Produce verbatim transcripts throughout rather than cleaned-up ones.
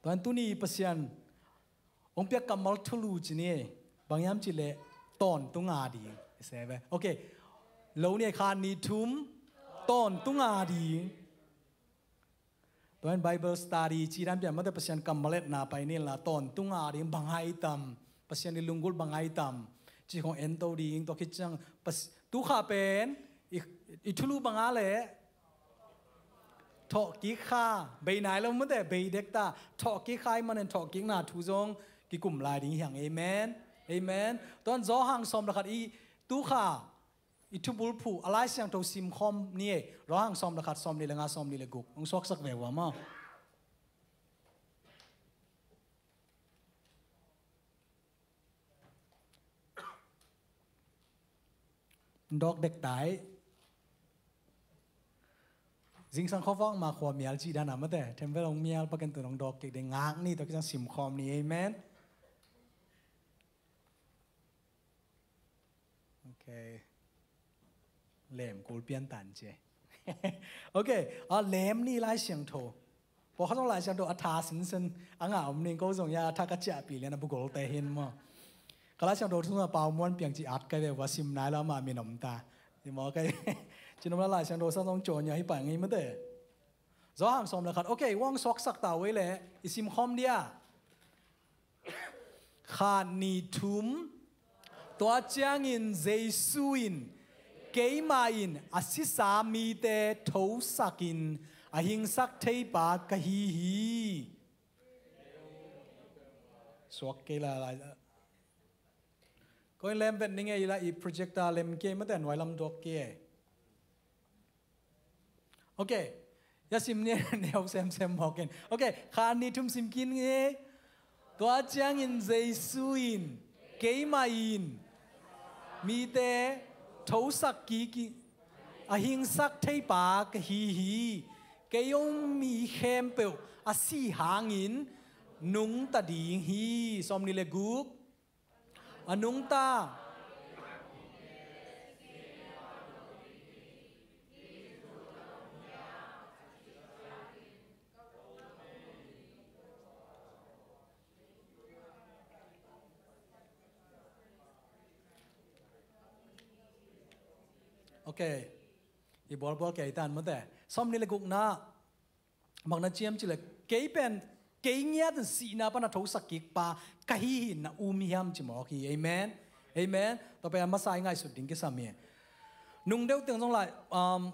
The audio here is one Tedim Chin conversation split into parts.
Tuan tuni Pasian hong piak kammal thulu ci ni. Bang hiam cih leh tawntung a ding. I se ve. Ok. Lo ni, khat nih thum, tawntung a ding. Tuan Bible study ci dan pian mate, Pasian kammal etna pai ni la, tawntung a ding bang hai tam, Pasian i lunggulh bang hai tam ci khong en to ding. Tua khit ciang Pas-, tu kha pen i, i thulu bang a leh thawhkik kha, bei nai lo mate, bei dek ta. Thawhkik kha ahih manin thawhkikna thu zong kikum lai ding hi hang. Amen. Amen. Tuan Johan sawm le khat i tu kha i thubulphuh a Lai Siangtho simkhawm ni e. Johan sawm le khat, sawm nih le nga, sawm nih le guk. Hong suaksak ve ua maw. Dawk dek tai. Zingsang khuavak ma khua mial cih dan a mate, themvel hong mial pakin tun hong dawk kik ding. Ngak ni, tua kisang simkhawm ni. Amen. Ok. Lem kul pian tan ci. Ok. A lem ni Lai Siangtho. Pawlkhat zong Lai Siangtho a tha sinsen a ngah om ning, ko zong ya a tha ka ciahpih lian a bugol te hin maw. Ka Lai Siangtho thu sungah Pau Muan Piang ci at kai ve ua, sim nai lo ama min om ta. Ci maw kai. Ci nom la Lai Siangtho sa zong caw nia hi pai ngei mate. Johan sawm le khat. Ok, hong suaksak ta uh ei leh i simkhawm dia. Khat nih thum. Tua ciangin Jesu in, "Keimah in a sisa mite thosakin a hingsak theipa ka hi hi." Suak kei la, la. Ko in lem vet ning ei la, i projector lem kei mate, nuai lam duak kei. Ok. Ya sim ni, neu semsem mawk in. Ok. Khat nih thum sim kik ni. Tua ciangin Jesu in, "Keimah in mite thosak kik a hingsak theipa ka hi hi. Kei hong mi khempeuh a sih hangin nungta ding hi." Sawm nih le guk. A nungta. Ok. I bualbual kei tan mate. Sawm nih le gukna. Bang na ci hiam cih leh, kei pen, kei ngiat in sihna pan a thosak kik pa ka hi hi, na um hiam ci mawk hi. Amen. Amen. Tua pen a masa i ngaihsut ding kisam hi. Nung deuh teng zong lai, um,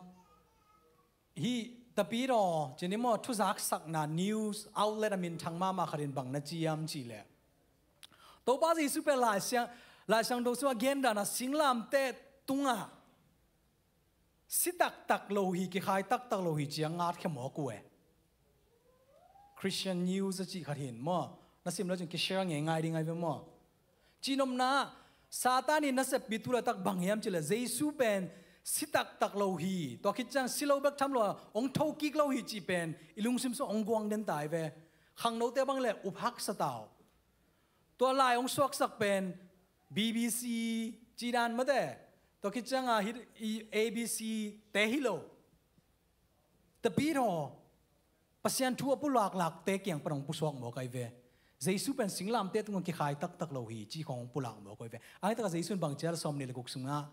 hih Tapidaw ci ni maw, thuzaksakna news outlet a minthang mahmah khat in bang na ci hiam cih leh, Topa Jesu pen Lai Siang, Lai Siangtho sungah a gen dan a singlamteh tungah si taktak lo hi, kikhai taktak lo hi ci a ngatkhia mawk uh e. Christian news a cih khat hi in maw. Na sim lo cin kishare ngeingai ding ai ve maw. Cihnopna, Satan in nasep pi tu laitak bang hiam cih leh Jesu pen si taktak lo hi. Tua khit ciang si lo bek tham lo a, hong thokik lo hi cih pen i lungsim sung hong guang den ta ai ve. Khangnote bang leh up haksa ta uh. Tua lai hong suaksak pen B B C ci dan mate. Tua khit ciang a hih i A B C te hi lo. Tapidaw, Pasian thu a pulaklakte kiang pan hong pusuak mawk ai ve. Jesu pen singlamteh tungah kikhai taktak lo hi ci khong hong pulak mawk ai ve. Ai taka Jesu in bang ci a, sawm nih le guk sungah,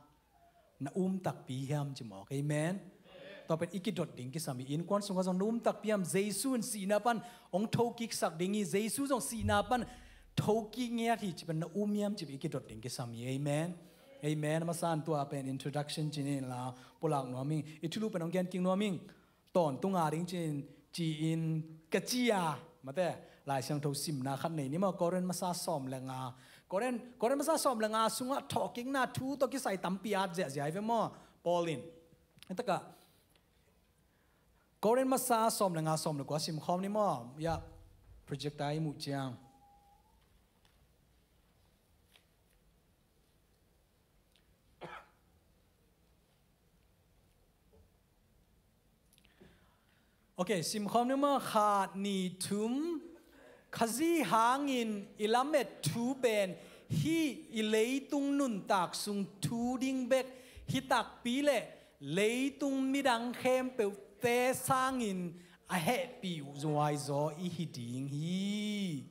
"Na um takpi hiam?" ci mawk. Amen. Tua pen i kidot ding kisam hi. Innkuan sungah zong na um takpi hiam? Jesu in sihna pan hong thokiksak ding hi. Jesu zong sihna pan thokik ngiat hi ci pen na um hiam ci pen i kidot ding kisam hi. Amen. Amen. A masa in tua pen introduction ci ni in la, pulak nuam ing. I thulu pen hong gen kik nuam ing. Tawntung a ding ci-in, ci-in ka ci a, mate, Lai Siangtho simna khat nei ni maw, Korin masa sawm le nga. Korin, Korin masa sawm le nga sungah thawhkikna thu tawh kisai tampi at ziahziah ai ve maw, Paul in. Hi takah, Korin masa sawm le nga, sawm le kua simkhawm ni maw, ya, projector i muh ciang. Ok, simkhawm ni maw, khat nih thum. Khazih hangin i lamet thu pen hih i leitung nuntak sung thu ding bek hi takpi leh leitung midang khempeuhte sangin a hehpih zuaizaw i hi ding hi.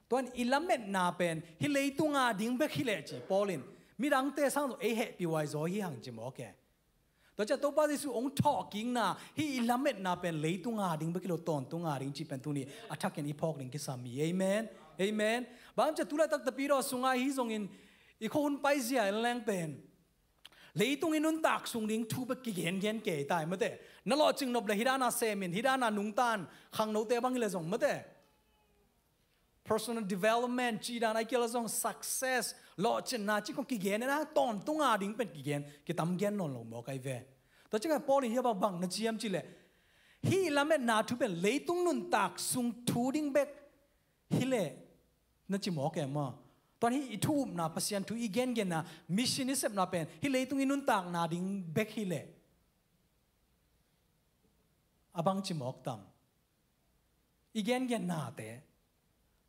Tuan i lametna pen hih leitung a ding bek hi leh ci Paul in midangte sang zong ei hehpih zuaizaw hi hang ci mawk e. Tua ciang Topa Jesu hong thawhkikna hih i lametna pen leitung a ding bek hi lo, tawntung a ding cih pen tuni a thakin i phawk ding kisam hi. Amen. Amen. Bang ci a tu laitak Tapidaw sungah hi zongin i khua hun paizia in leng pen leitung i nuntak sung ding thu bek kigengen kei tai mate. Na lawhcing nop le hih dana semin, hih dana nungtan, khangnote bang hi le zong mate. Personal development cih dan a i kial zong success, lawhcinna cih kong kigen in a tawntung a ding pen kigen, kitam gen nawn lo mawk ai ve. Tua ciangah Paul in hih a bang bang na ciam cih leh hih lametna thu pen leitung nuntak sung thu ding bek hi leh na ci mawk e maw? Tuan hih i thu upna, Pasian thu i gengenna, mission i sepna pen hih leitung i nuntakna ding bek hi leh a bang ci mawk tam? I gengen nate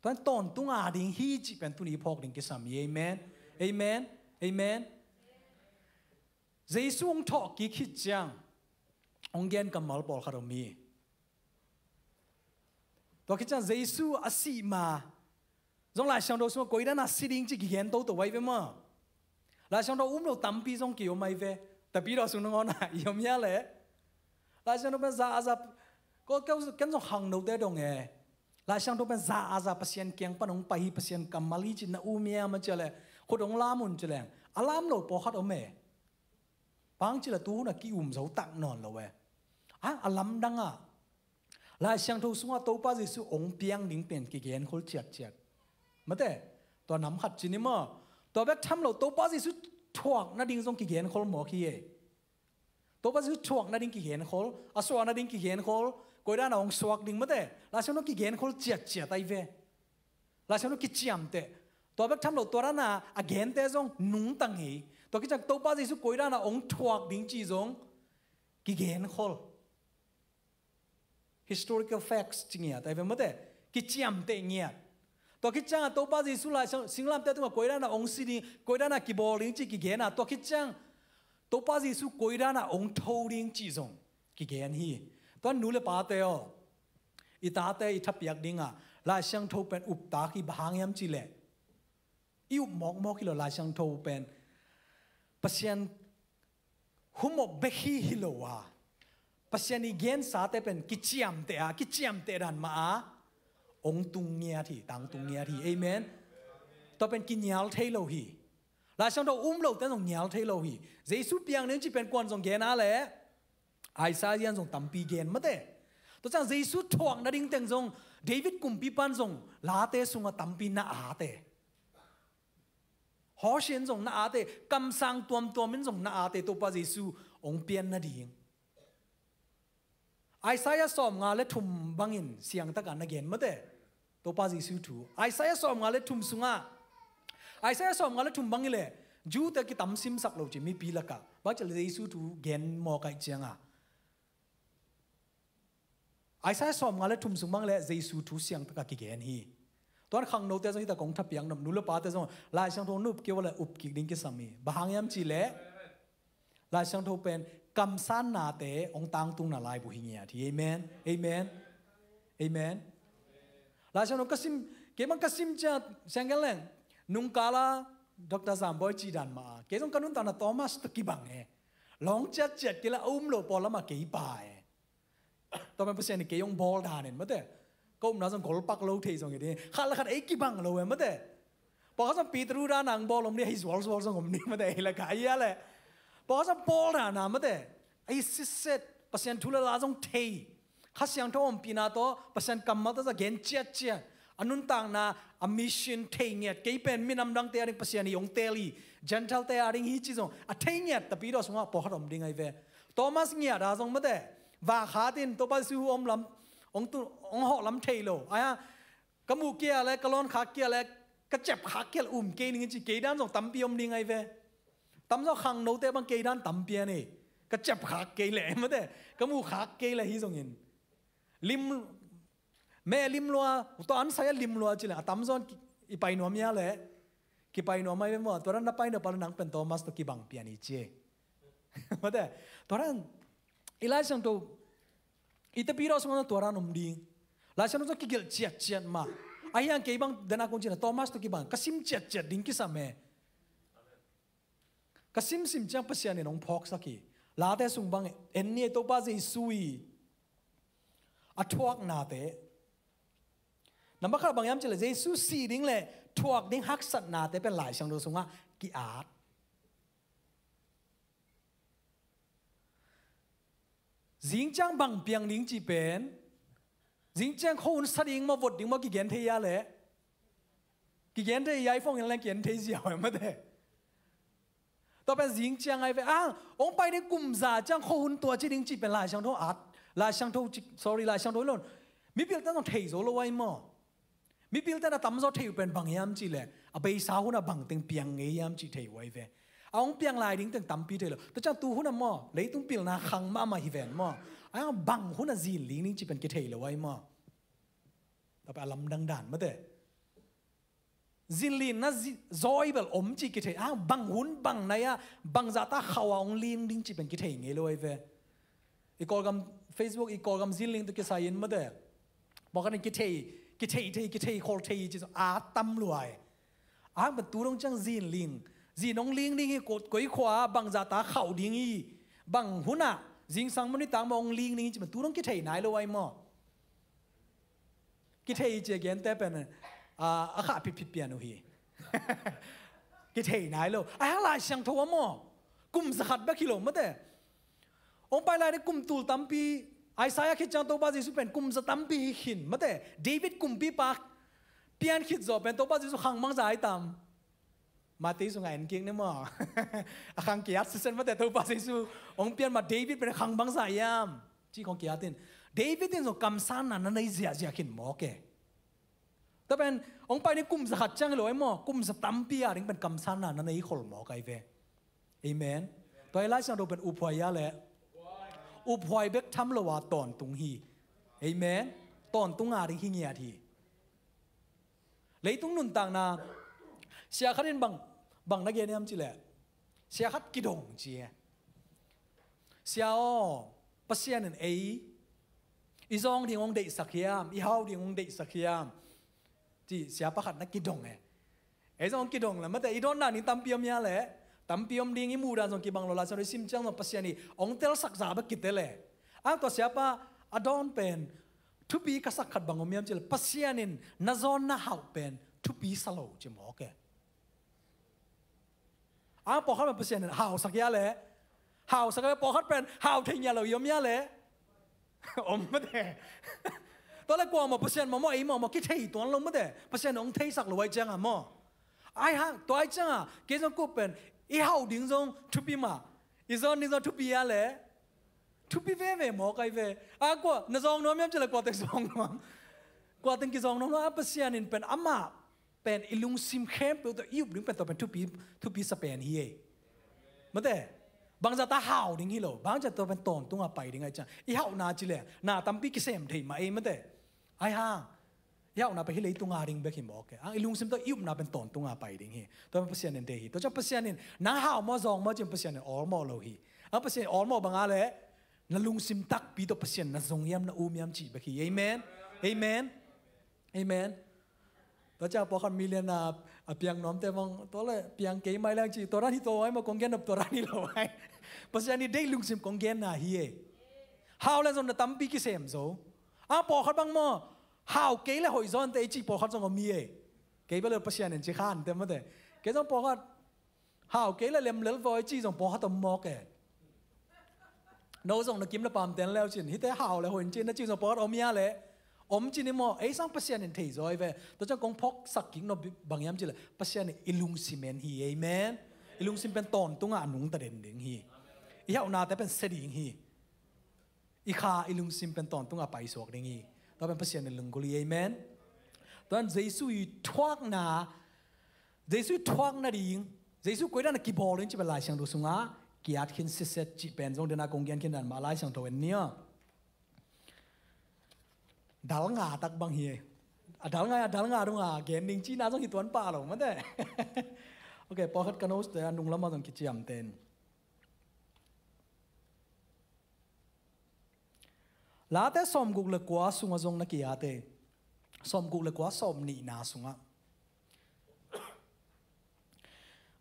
tuan tawntung a ding hi cih pen tuni i phawk ding kisam hi. Amen. Amen. Amen. Jesu hong thawhkik khit ciang hong gen kammal pawlkhat om hi. Tua khit ciang Jesu a sih ma zong Lai Siangtho sungah koidan a si ding cih kigen toto ai ve maw? Lai Siangtho um lo tampi zong ki-om ai ve. Tapidaw sung nangawn a i om hia leh Lai Siangtho pen za a za, ko ken zong khangnote dong e. Lai Siangtho pen za a za Pasian kiang pan hong pai hi, Pasian kammal hi cih na um hia maw ci a leh khut hong lam un ci leng a lam lo pawlkhat om e. Bang ci leh tu hun a ki-um zo tak nawn lo e. A, a lamdang ah Lai Siangtho sungah Topa Jesu hong piang ding pen kigen khol ciatciat. Mate, tua nam khat ci ni maw? Tua bek tham lo Topa Jesu thuak nading zong kigen khol mawk hi e. Topa Jesu thuak nading kigen khol, a suah nading kigen khol, koidan a hong suak ding mate. Lai Siangtho kigen khol ciatciat ai ve. Lai Siangtho kiciamteh. Tua bek tham lo tua dan a a gente zong nungtang hi. Tua khit ciang Topa Jesu koidan a hong thuak ding cih zong kigen khol. Historical facts ci ngiat ai ve mate, kiciamteh ngiat. Tua khit ciangah Topa Jesu Lai Siang, singlamteh tungah koidan a hong si ding, koidan a kibawl ding cih kigen a, tua khit ciang Topa Jesu koidan a hong tho ding cih zong kigen hi. Tua nu le pate aw, i tate i thapiak dingah Lai Siangtho pen uptak hi. Bang hang hiam cih leh i up mawkmawk hi lo. Lai Siangtho pen Pasian humop bek hi hi lo a, Pasian i gensate pen kiciamteh a, kiciamteh dan mah a hong tung ngiat hi, tangtung ngiat hi. Amen. Tua pen kinial thei lo hi. Lai Siangtho um lote zong nial thei lo hi. Jesu piang ding cih pen kuan zong gen a leh Isaiah in zong tampi gen mate. Tua ciang Jesu thuak nading teng zong David kumpipan zong late sungah tampi na ate. Hosea in zong na ate, kamsang tuamtuam in zong na ate Topa Jesu hong pian nading. Isaiah sawmnga le thum bangin siangtaka na gen mate. Topa Jesu thu Isaiah sawmnga le thum sungah, Isaiah sawmnga le thum bang hi leh Jew-te kitam simsak lo ci mipi lakah. Bang ci leh Jesu thu gen mawk ai cianga Isaiah sawmnga le thum sung bang leh Jesu thu siangtaka kigen hi. Tuan khangnote zong hita kong thapiak nop, nu le pate zong Lai Siangtho nup kei uh leh up kik ding kisam hi. Bang hang hiam cih leh Lai Siangtho pen kamsannate hong tangtungna laibu hi ngiat hi. Amen. Amen. Amen. Lai Siangtho ka sim, kei bang ka sim ciat siang gen leng nungkala Doctor Zamboi cih dan mah a kei zong ka nuntakna Thomas tawh kibang e. Lawng ciatciat kei la a um lo pawl lamah kei pa e. Tua pen Pasian in kei hong bawl dan in mate. Ka upna zong golpak lo thei zong hi ding. Khat le khat ei kibang lo e mate. Pawlkhat zong Peter dan a hong bawl om ding, hei zualzual zong om ding mate, ei lakah a hia leh. Pawlkhat zong bawl dan a mate. Ei sitset, Pasian thu le la zong thei. Kha Siangtho ompihna tawh Pasian kammal tawh za gen ciatciat. A nuntakna, a mission thei ngiat. Kei pen minam dangte a ding Pasian hi hong teel hi. Gentile-te a ding hi ci zong a thei ngiat, Tapidaw sungah pawlkhat om ding ai ve. Thomas ngiat a zong mate, va khat in Topa Jesu hong lam, hong tu, hong hawh lam thei lo. Aia, ka muh kei a le, ka lawn khak kei a le, ka cep khak kei a le um kei ning ci kei dan zong tampi om ding ai ve. Tamzaw khangnote bang kei dan tampi a nei. Ka cep khak kei le mate, ka muh khak kei le hi zongin. Lim, me lim lua, tua an sai a lim lua ci le, a tamzaw i pai nuam ia le. Kipai nuam ai ve maw, tua dan na pai nuam pa le nang pen Thomas tawh kibang pian hi ci. Mate, tua dan, i Lai Siangtho, I Tapidaw sungah tua dan om ding. Lai Siangtho sungah kigelh ciatciat mah. Ahi hang kei bang dena kong cina Thomas tawh kibang ka sim ciatciat ding kisam e. Ka simsim ciang Pasian in hong phawksak hi. Late sung bang en ni, Topa Jesu i a thuaknate. Nambat khat bang hiam cih leh Jesu sih ding le thuak ding haksatnate pen Lai Siangtho sungah ki-at. Zing ciang bang piang ding cih pen, zing ciang khuahun sa ding maw, vot ding maw, kigen thei a leh, kigen thei a, iPhone in leng kigen thei ziau e mate. Tua pen zing ciang ai ve. Ah, hong pai ding kum za ciang khuahun tua ci ding cih pen Lai Siangtho at, Lai Siangtho ci, sorry, Lai Siangtho hi lo. Mipilte zong thei zo lo ai maw. Mipilte na tamzaw thei uh pen bang hiam cih leh a beisa hun a bang teng piang ngei hiam cih thei uh ai ve. A hong piang lai ding teng tampi thei lo. Tua ciang tu hun a maw, leitung pilna khang mahmah hi ven maw. A bang hun a zin ling ding cih pen kithei lo ai maw. Tua pen a lamdang dan mate. Zinlinna zi-, zawi bel om cih kithei. Ah, bang hun, bang nai-a, bang zahta khauh a hong ling ding cih pen kithei ngei lo ai ve. I Kawlgam Facebook, i Kawlgam zinling tawh kisai in mate. Pawlkhat in kithei, kithei thei, kithei khol thei ci zong a tam lua e. Ah, pen tu dong ciang zinling. Zin hong ling ding hi, ko-, koi khua, bang zahta khauh ding hi. Bang hun a, zingsang mani tang ma hong ling ding hi cih pen tu dong kithei nai lo ai maw. Kithei ci a gente pen, ah, a khah phitphit pian uh hi. Kithei nai lo. Ai hang Lai Siangtho a maw. Kum za khat bek hi lo mate. Hong pai lai ding kum tul tampi, Isaiah khit ciang Topa Jesu pen kum za tampi hi khin mate. David kumpipa pian khit zawh pen Topa Jesu khang bangzah ai tam. Matthai sungah en kik ni maw. A khang ki-at sisen mate, Topa Jesu hong pian ma David pen khang bangzah hiam cih khong ki-at in. David in zong kamsanna na nei ziahziah khin mawk e. Tua pen hong pai ni kum za khat ciang hi lo ai maw, kum za tampi a ding pen kamsanna na nei khol mawk ai ve. Amen. Tua hi Lai Siangtho pen uphuai a leh, uphuai bek tham lo a tawntung hi. Amen. Tawntung a ding hi ngiat hi. Leitung nuntakna, sia khat in bang, bang na gen hiam cih leh, sia khat kidong ci e. Sia aw, Pasian in ei, i zawng ding hong deihsak hiam, i hau ding hong deihsak hiam, ci sia pakhat na kidong e. Ei zong kidong leh mate, i dawnna ding tampi om hia leh, tampi om ding, i muhdan zong kibang lo, Lai Siangtho i sim ciang zong Pasian i hong telsak zah bek kitel e. Ang tua siapa a dawn pen, thupi ka sak khat bang om hiam cih leh, Pasian in na zawn na hauh pen thupi sa lo ci mawk e. Ang pawlkhat pen Pasian in hausak hia leh, hausak hia leh, pawlkhat pen hau thei ngiat lo i om hia leh. Om mate. Tua leh kua maw, Pasian maw, maw ei maw, maw kithei tuan lo mate. Pasian in hong theisak lo ai ciang a maw. Ai hang, tua ai ciang a, kei zong kua pen, i hau ding zong thupi mah, i zawn ding zong thupi hia leh. Thupi veve mawk ai ve. A kua, na zawng nuam hiam cih leh kua teng zawng nuam. Kua teng kizawng nuam lo, a Pasian in pen amah pen i lungsim khempeuh tawh i up ding pen tua pen thupi, thupi sa pen hi e. Mate, bangzah ta hau ding hi lo, bangzah tua pen tawntung a pai ding ai ciang. I hauhna ci leh, na tampi kisem thei mah ei mate. Ai hang, i hauhna pen hih leitung a ding bek hi mawk e. Ang i lungsim tawh i upna pen tawntung a pai ding hi. Tua pen Pasian in deih hi. Tua ciang Pasian in, nang hau maw zawng maw ci-in Pasian in awlmawh lo hi. Ang Pasian in awlmawh bang a leh, na lungsim takpi tawh Pasian na zong hiam, na um hiam cih bek hi. Amen. Amen. Amen. Tua ciang pawlkhat million a, a piang nuamte bang, tua leh piang kei mai leng ci, tua dan hi tua ai maw, kong gen nop tua dan hi lo ai. Pasian i deih lungsim kong genna hi e. Hau leh zong na tampi kisem zo. A pawlkhat bang maw, hau kei leh hoih zaw inteh i cih pawlkhat zong om hi e. Kei bel Pasian in ci kha inteh mate. Kei zong pawlkhat, hau kei leh lemlel vaw i cih zong pawlkhat om mawk e. No zong na kim na pam ten leu cin, hihte hau leh hoih in ci na cih zong pawlkhat om hia leh. Om cin i maw, ei sang Pasian in thei zaw ai ve. Tua ciang kong phawksak kik nop bang hiam cih leh, Pasian in i lungsim en hi, amen. I lungsim pen tawntung a nungta den ding hi. I hauhnate pen sia ding hi. I kha i lungsim pen tawntung a paisuak ding hi. Tua pen Pasian in lunggulh hi, amen. Tua in Jesu i thuakna, Jesu i thuak nading, Jesu koi dan a kibawl ding cih pen Lai Siangtho sungah ki-at khin sitset cih pen zong dena kong gen khin dan mah Lai Siangtho en ni aw. Dal nga tak bang hi. A dal nga, a dal nga dong a gen ding cihna zong hi tuan pah lo mate. Ok, pawlkhat ka notes te a nung lamah zong kiciam ten. Late sawmguk le kua sungah zong na ki-at e. Sawmguk le kua, sawmnihna sungah.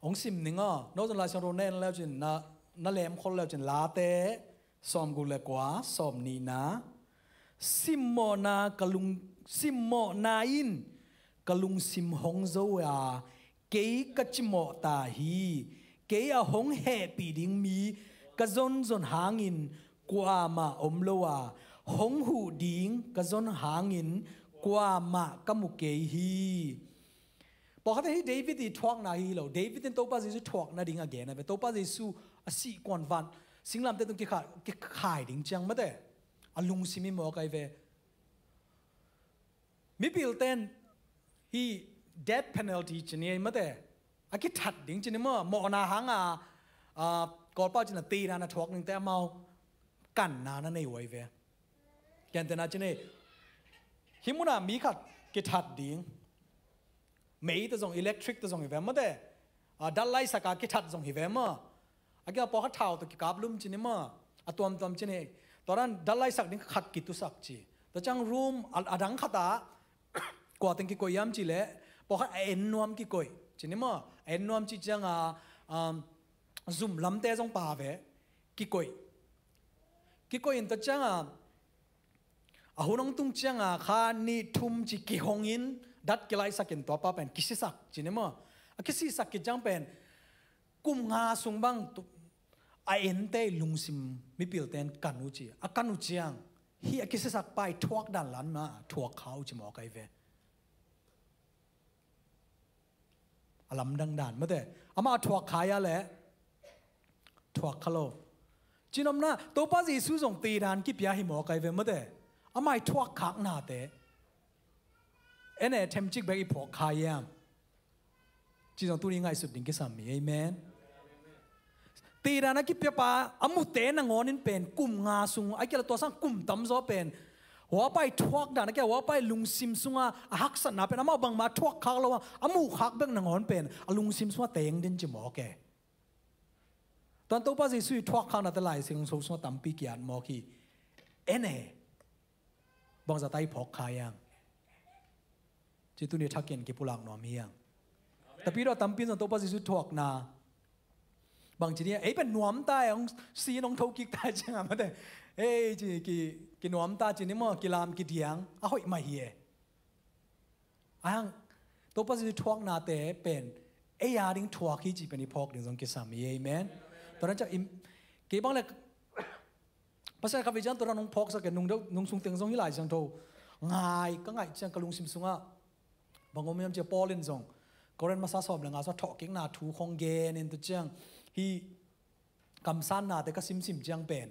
Hong sim ning aw, no zong Lai Siangtho na en le uh cin, na, na lemkhol le uh cin, Late sawmguk le kua, sawmnihna. Simmawhna ka lung, simmawhna in ka lungsim hong zo a, kei ka cimawh ta hi. Kei a hong hehpih ding mi ka zonzon hangin kuamah om lo a, hong huh ding ka zon hangin kuamah ka mu kei hi. Pawlkhat in hih David ii thuakna hi lo. David in Topa Jesu thuak nading a gen a ve. Topa Jesu a sih kuan van singlamteh tung kikha-, kikhai ding ciang mate, a lungsim hi mawk ahi ve. Mipilte in hih death penalty ci ni mate, a kithat ding ci ni maw, mawhna hanga, a, Kawlpau cin a teidan a thuak dingte amau kanna na nei uh ahi ve. Gentehna ci ni, hih muna mi khat kithat ding. Mei te zong, electric te zong hi ve mate. A, datlaisak a kithat zong hi ve maw. A kia pawlkhat thau tawh kikaplum ci ni maw. A tuamtuam ci ni. Tua dan datlaisak ding khat kitusak ci. Tua ciang room a, a dang khat ah kua teng kikoih hiam cih leh, pawlkhat a en nuam kikoih ci ni maw. A en nuam cih ciang a, um, zum lamte zong pha ve. Kikoih. Kikoih in tua ciang a, a hun hong tung ciang a, kha nih thum ci kihong in, dat kilaisak in tua pa pen kisisak ci ni maw. A kisisak khit ciang pen kum nga sung bang tu, a ente lungsim mipilte in kan uh ci. A kan uh ciang, hih a kisisak pa ii thuak dan lam mah thuak kha uh ci mawk ahi ve. A lamdang dan mate. Amah a thuak kha hia leh thuak kha lo. Cihnopna, Topa Jesu zong teidan kipia hi mawk ahi ve mate. Amah ii thuak khaknate, en e, themcik bek i phawk kha hiam? Ci zong tuni ngaihsut ding kisam hi. Amen. Teidan a kipia pa a mute nangawn in pen kum nga sung, a kia la tua sang kum tamzaw pen, hua pa ii thuak dan a kia, hua pa ii lungsim sunga a haksatna pen amau bangmah thuak khak lo a, a muh khak bek nangawn pen a lungsim sunga teng den ci mawk e. Tuan Topa Jesu ii thuak khaknate Lai Siangtho sunga tampi ki-at mawk hi. En e. Bangzah ta i phawk kha hiam? Ci tuni thakin kipulak nuam hi hang. Tapi tua tampi in zong Topa Jesu thuakna bang ci ni, ei pen nuam ta e, hong si in hong tho kik ta e ciang a mate. Ei ci ki, kinuam ta ci ni maw, kilam kidiang a hoih mah hi e. A hang Topa Jesu thuaknate pen ei a ding thuak hi cih pen i phawk ding zong kisam hi. Amen. Tua dan ciang im, kei bang le Pasian kha vei ciang tua dan hong phawksak e, nung deuh, nung sung teng zong hih Lai Siangtho ngai, ka ngaih ciang ka lungsim sungah bang om hiam cih leh Paul in zong Korin masa sawm le nga sungah thawhkikna thu khong gen in tua ciang hih kamsannate ka simsim ciang pen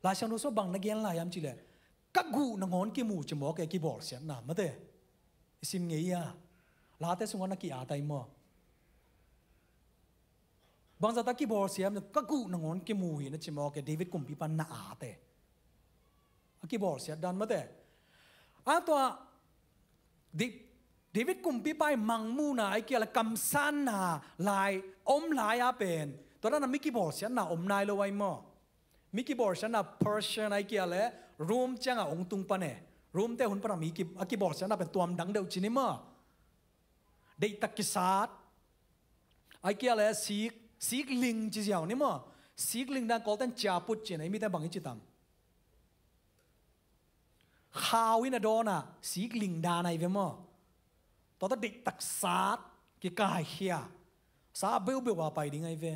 Lai Siangtho sungah bang na gen lai hiam cih leh ka guh nangawn kimu ci mawk e, kibawlsiatna mate. I sim ngei a, Late sungah na ki-at ahi maw? Bangzah ta kibawlsia hiam, ka guh nangawn kimu hi na ci mawk e, David kumpipa in na at e. A kibawlsiat dan mate. A tua Di-, David kumpipa ii mangmuhna ahih kei leh kamsanna lai, om lai a pen tua dan a mi kibawlsiatna om nai lo ahi maw? Mi kibawlsiatna Persian ahih kei leh Rome ciang a hong tung pan e. Rome te hun pan a mi ki-, a kibawlsiatna pen tuam dang deuh ci ni maw? Deihtak kisat. Ahih kei leh sik, sik ling ci ziau ni maw? Sik ling dan Kawlte'n ciaput ci-in, ei mite bang i ci tam? Khau in a dawn a, sik ling dan ahi ve maw? Tua tawh deihtak sat, kikaikhia. Sa beubeu a pai ding ahi ve.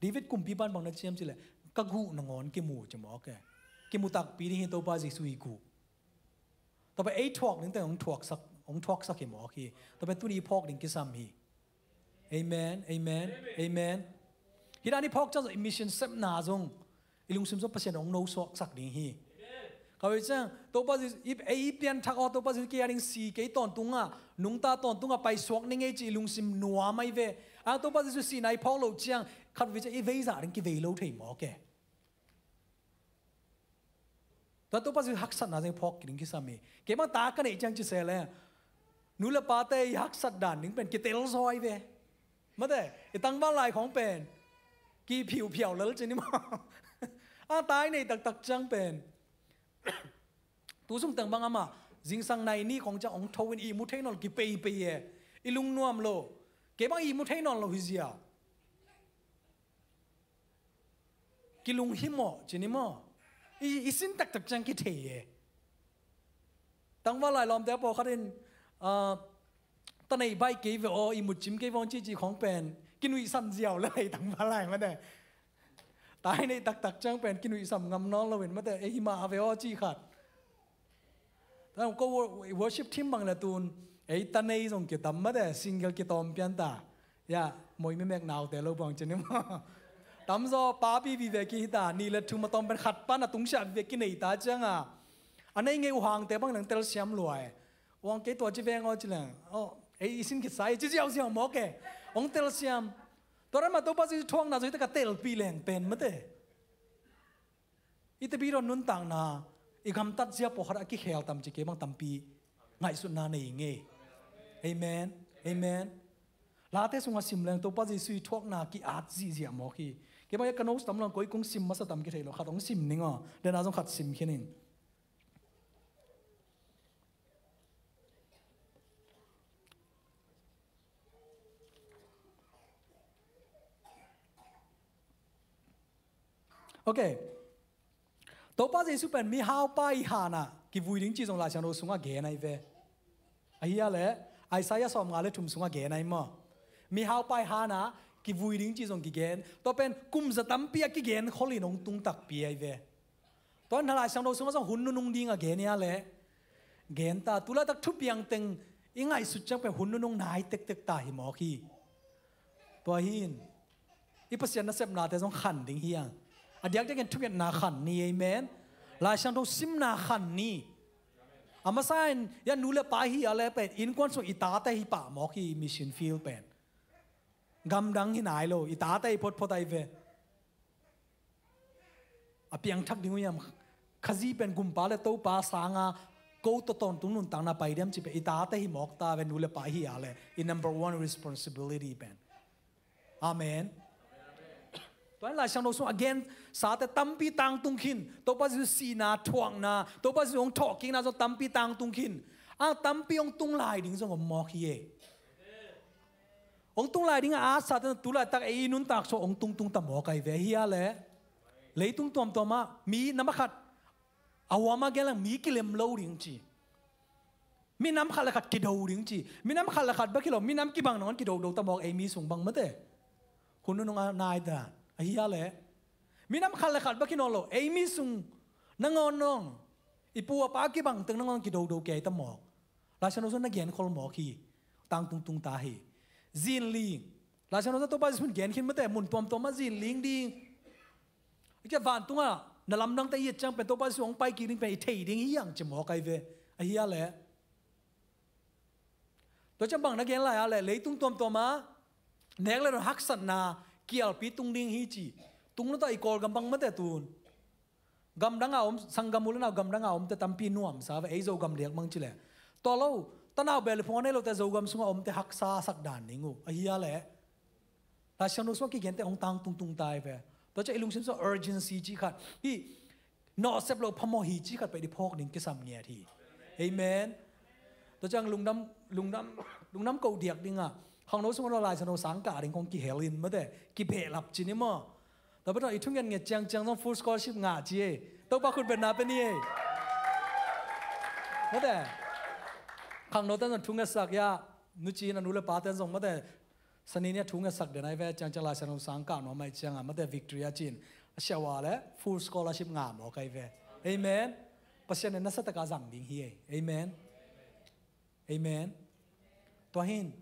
David kumpipa in bang na ci hiam cih leh, ka guh nangawn kimu ci mawk e. Kimu takpi ding hi Topa Jesu i guh. Tua pen ei thuak ding teng hong thuaksak, hong thuaksak hi mawk hi. Tua pen tuni i phawk ding kisam hi. Amen, amen, amen. Hih dan i phawk ciang zong i mission sepna zong i lungsim sungah Pasian hong nosuaksak ding hi. Kawei ciang Topa Jesu, i, ei i pianthak aw, Topa Jesu kei a ding si, kei tawntung a, nungta tawntung a paisuak ning ei ci i lungsim nuam ahi ve. A Topa Jesu sihna i phawk loh ciang khatvei ciang i veizah ding kivei lo thei mawk e. Tua Topa Jesu haksatna zong phawk ding kisam hi. Kei bang ta ka neih ciang ci se leh, nu le pate i haksat dan ding pen kitel zaw ahi ve. Mate, i tangval lai khawng pen kiphiuphiau lel ci ni maw? A ta i neih taktak ciang pen Tu sung teng bang amah zingsang nai ni khong ciang hong tho in ihmu thei nawn lo kipeipei e. I lungnuam lo. Kei bang ihmu thei nawn lo hi zia. Kilunghimawh ci ni maw? I, i sin taktak ciang kithei e. Tangval lai lawmte pawlkhat in, ah, ta nei baih kei ve aw, ihmut cim kei ve aw cici khong pen kinuihsam ziau le lei tangval lai mate. Ta i neih taktak ciang pen kinuihsam ngam nawn loin mate, ei hi mah ve aw ci khat. Tang ko wor-, worship team bang le tun ei ta nei zong kitam mate, single kitawm pian ta. Ya, moi mi mek naute lo buang cin ni maw? Tamzaw papi vive ki hita, ni le thum a tawm pen khat pan a tungsiah vive kinei ta cianga. A nei ngei uh hangte bang nang telsiam lua e. Uang kei tua ci veng aw ci leng. Aw, ei i sin khitsa i ci ziauziau mawk e. Hong telsiam. Tua ran mah Topa Jesu thuakna zong hita ka telpih leng pen mate. I tepi dawn nuntakna, i gamtat zia pawlkhat a kikhel tam ci kei bang tampi ngaihsutna nei ngei. Amen. Amen. Late sungah sim leng Topa Jesu i thuakna ki-at zihziah mawk hi. Kei bang ia ka nos tam lo koi kong sim masa tam kithei lo khat hong sim ning aw. Dena zong khat sim khin ning. Ok. Topa Jesu pen mihaupa i hanah kivui ding ci zong Lai Siangtho sungah gen ahi ve. Ahi a leh Isaiah sawmnga le thum sungah gen ahi maw? Mihaupa i hanah kivui ding ci zong kigen. Tua pen kum za tampi a kigen kholin hong tung takpi ahi ve. Tua na Lai Siangtho sungah zong hun nunung ding a gen ia leh gen ta, tu laitak thupiang teng i ngaihsut ciang pen hun nunung nai tektek ta hi mawk hi. Tua hin i Pasian nasepnate zong khan ding hi ang. A diakdiakin thungetna khan ni, amen. Lai Siangtho simna khan ni. A masa in ia nu le pa hi a leh pen innkuan sung i tate hi pah mawk hi, mission field pen. Gamdang hi nai lo, i tate hi photphot ahi ve. A piangthak ding uh hiam? Khazih pen gumpa le topa sanga ko tawh tawntung nuntakna pai diam ci pen i tate hi mawk ta ve, nu le pa hi a leh i number one responsibility pen. Amen. Tua in Lai Siangtho sung a gen sate tampi tangtung khin. Topa Jesu sihna, thuakna, Topa Jesu hong thawhkikna zong tampi tangtung khin. A tampi hong tung lai ding zong om mawk hi e. Hong tung lai ding a atsate tu laitak ei i nuntak sung hong tungtung ta mawk ahi ve. Hi a leh leitung tuamtuam ah mi nam a khat a huam a gen leng mi kilem lo ding ci. Mi nam khat le khat kido ding ci. Mi nam khat le khat bek hi lo, mi nam kibang nangawn kidodo ta mawk ei mi sung bang mate. Hun nunung a nai ta. Ahi a leh mi nam khat le khat bek hi nawn lo, ei mi sung nangawn nong i pu a pa kibang teng nangawn kidodo kei ta mawk. Lai Siangtho sung na gen khol mawk hi. Tangtung tung ta hi. Zinling. Lai Siangtho sung Topa Jesu in gen khin mate, mun tuamtuam ah zinling ding. I kia vantungah na lamdangte i et ciang pen Topa Jesu hong pai kik ding pen i thei ding hi ang ci mawk ahi ve. Ahi a leh tua ciang bang na gen lai a leh leitung tuamtuam ah nek le don haksatna kialpi tung ding hi ci. Tung lo ta, i Kawlgam bang mate tun. Gamdang a om, sanggam u le nau gamdang a omte tampi nuamsa ve, ei Zogam diak mang ci leh. Tua lo, tanau bel phung a nei lote Zogam sungah omte haksa sak dan ding uh. Ahi a leh Lai Siangtho sungah kigente hong tangtung tung ta hi ve. Tua ciang i lungsim sungah urgency ci khat, hi nawhsep lo phamawh hi ci khat pen i phawk ding kisam ngiat hi. Amen. Tua ciang lungdam, lungdam, lungdam ko diak dingah khangno sungah Lai Siangtho sang kah ding kong kihel in mate, kibehlap ci ni maw? Tua pen i thungetnget ciangciang zong full scholarship ngah ci ei. Topa khut betna pe ni ei. Mate, khangnote zong thungetsak ia, nuci in a nu le pate zong mate, sani nia thungetsak den ahi ve, ciangciang Lai Siangtho sang kah nuam ahi ciangah mate victory a cin a siawa le full scholarship ngah mawk ahi ve. Amen. Pasian in nasa taka zang ding hi ei. Amen. Amen. Tua hin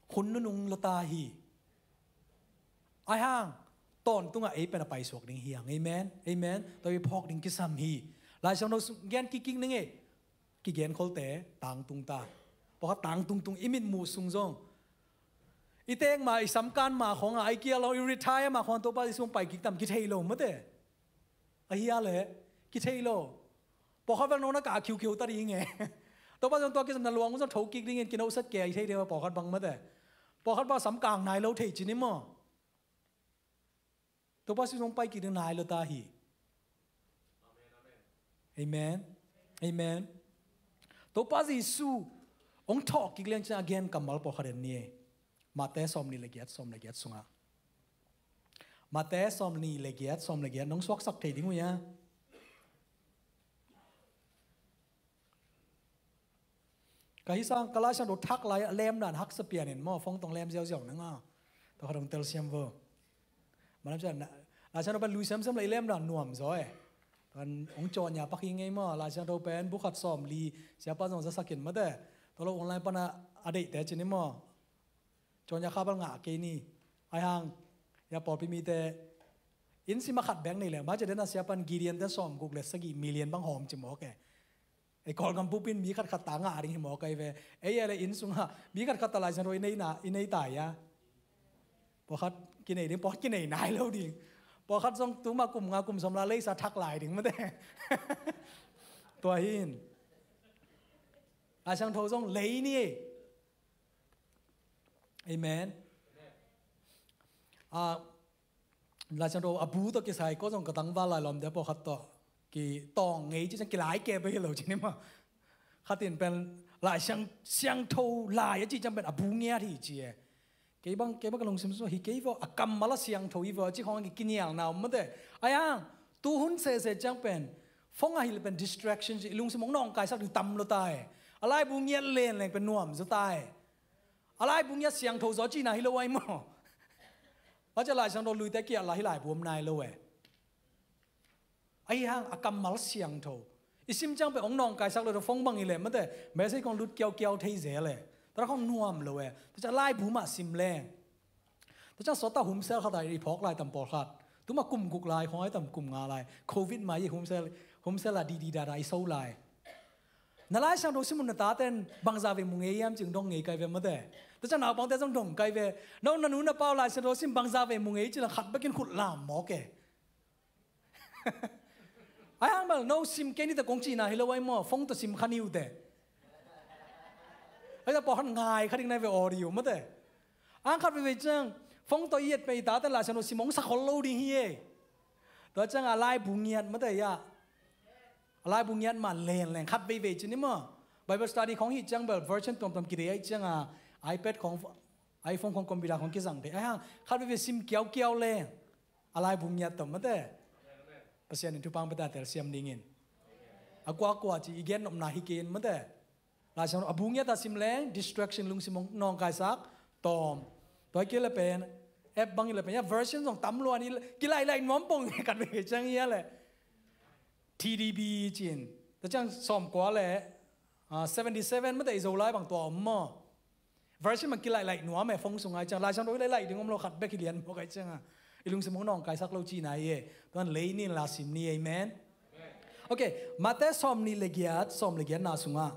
hun nunung lo ta hi. Ahi hang tawntungah ei pen a paisuak ding hi hang. Amen. Amen. Tua i phawk ding kisam hi. Lai Siangtho sung gen kikkik ning ei. Kigen kholte tangtung ta. Pawlkhat tangtungtung i mitmuh sung zong, i teek ma, i samkan ma khawngah, a i kia lo, i retire ma khawngah Topa Jesu hong pai kik tam kithei lo mate. Ahi a leh kithei lo. Pawlkhat vel nong na kah khiukhiu ta ding e. Topa zong tua kisam na luang uh zong tho kik dingin kinohsat kei ahi thei ding a pawlkhat bang mate. Pawlkhat bang sam kang nai lo thei ci ni maw? Topa Jesu zong pai kik ding nai lo ta hi. Amen. Amen. Topa Jesu hong thawh kik liang ciang a gen kammal pawlkhat en ni. Mate sawm nih le giat, sawm le giat sungah. Mate sawm nih le giat, sawm le giat, nong suaksak thei ding uh ia. Ka hi sang, ka Lai Siangtho thak lai a lem dan haksa pian in maw, phone tawh lem ziauziau na nga. Tua khat hong telsiam vo. Malam sia, Lai Siangtho pen lui semsem le i lem dan nuam zaw e. Kan hong cawn ia pak hi ngei maw, Lai Siangtho pen bu khat sawm li, siapa zong zasak in mate. Tua lo online pan a deihte ci ni maw. Cawn ia kha bal ngah kei ni. Ai hang, ia pawlpi mite, inn sim a khat bek nei leng, ma ci den a siapan Gideon te sawm guk le sagih million bang hawm ci mawk e. Ei Kawlgam pupin mi khat khat ta ngah ding hi mawk ai ve. Ei ia le inn sungah mi khat khat ta Lai Siangtho i nei na, i nei ta ia. Pawlkhat kinei ding, pawlkhat kinei nai lo ding. Pawlkhat zong tuma kum nga kum sawm la leisa thak lai ding mate. Tua hi in. Lai Siangtho zong lei ni. Amen. Ah, Lai Siangtho a bu tawh kisai ko zong ka tangval lai lawmte pawlkhat tawh kitawng ngei ci ciang kilai kep hi lo ci ni maw. Khat in pen Lai Siang, Siangtho lai a ci ciang pen a bu ngiat hi ci e. Kei bang, kei bang ka lungsim sung hi kei vaw, a kammal a siangtho hi vaw ci khawng a kinialna om mate. Ai hang, tu hun sese ciang pen phone a hi le pen distraction ci, i lungsim hong nawngkaisak ding tam lo ta e. A laibu ngiat len leng pen nuam zaw ta e. A laibu ngiat siangtho zaw cihna hi lo ai maw. A cia Lai Siangtho luite kia la hi laibu om nai lo e. Ahi hang a kammal siangtho i sim ciang pen hong nawngkaisak lo, phone bang hi le mate, message kong lut kiaukiau thei zel e. Tua khong nuam lo e. Tua ciang laibu mah sim leng. Tua ciang sawta humsel khat a i phawk lai tam pawlkhat. Tuma kum guk lai khong ai tam kum nga lai. Covid mah i humsel, humsel a didi dada i so lai. Na Lai Siangtho sim un na taten bangza vei mu ngei hiam cing dong ngei kai ve mate. Tua ciang naupangte zong dong kai ve. No na nu na pau Lai Siangtho sim bangza vei mu ngei ci la khat bekin khut lam mawk e. Ai hang bel no sim kei ni te kong cihna hi lo ai maw, phone tawh sim kha ni uh te. Ai ta pawlkhat ngai kha ding nai ve audio mate. Ang khat veivei ciang phone tawh i et pei ta te Lai Siangtho sim hong sa khol lo ding hi e. Tua ciang a laibu ngiat mate ia. A laibu ngiat mah len leng khat veivei ci ni maw. Bible study khong hi ciang bel version tuamtuam kidei ai ciang a iPad khong, iPhone khong, computer khong kizang thei. Ai hang khat veivei sim kiaukiau leng. A laibu ngiat tawh mate. Pasian in thupha pia ta telsiam dingin. A kuakua ci i gen nopna hi kei in mate. Lai Siangtho a bu ngiat a sim leng distraction lungsim hong nawngkaisak tawm. Tua hi kei le pen app bang hi le pen ia version zong tam luan i kilaihlai nuam pong khat veivei ciang ia le. T D B cin. Tua ciang sawmkua le, ah, seventy seven mate i Zolai bang tua om maw. Version bang kilaihlai nuam e phone sung ai ciang. Lai Siangtho kilaihlai ding om lo khat bek hi lian mawk ai ciang a. I lungsim hong nawngkaisak lo cihna hi e. Tuan lei ni la sim ni, amen. Ok, Mate sawm nih le giat, sawm le giat na sungah.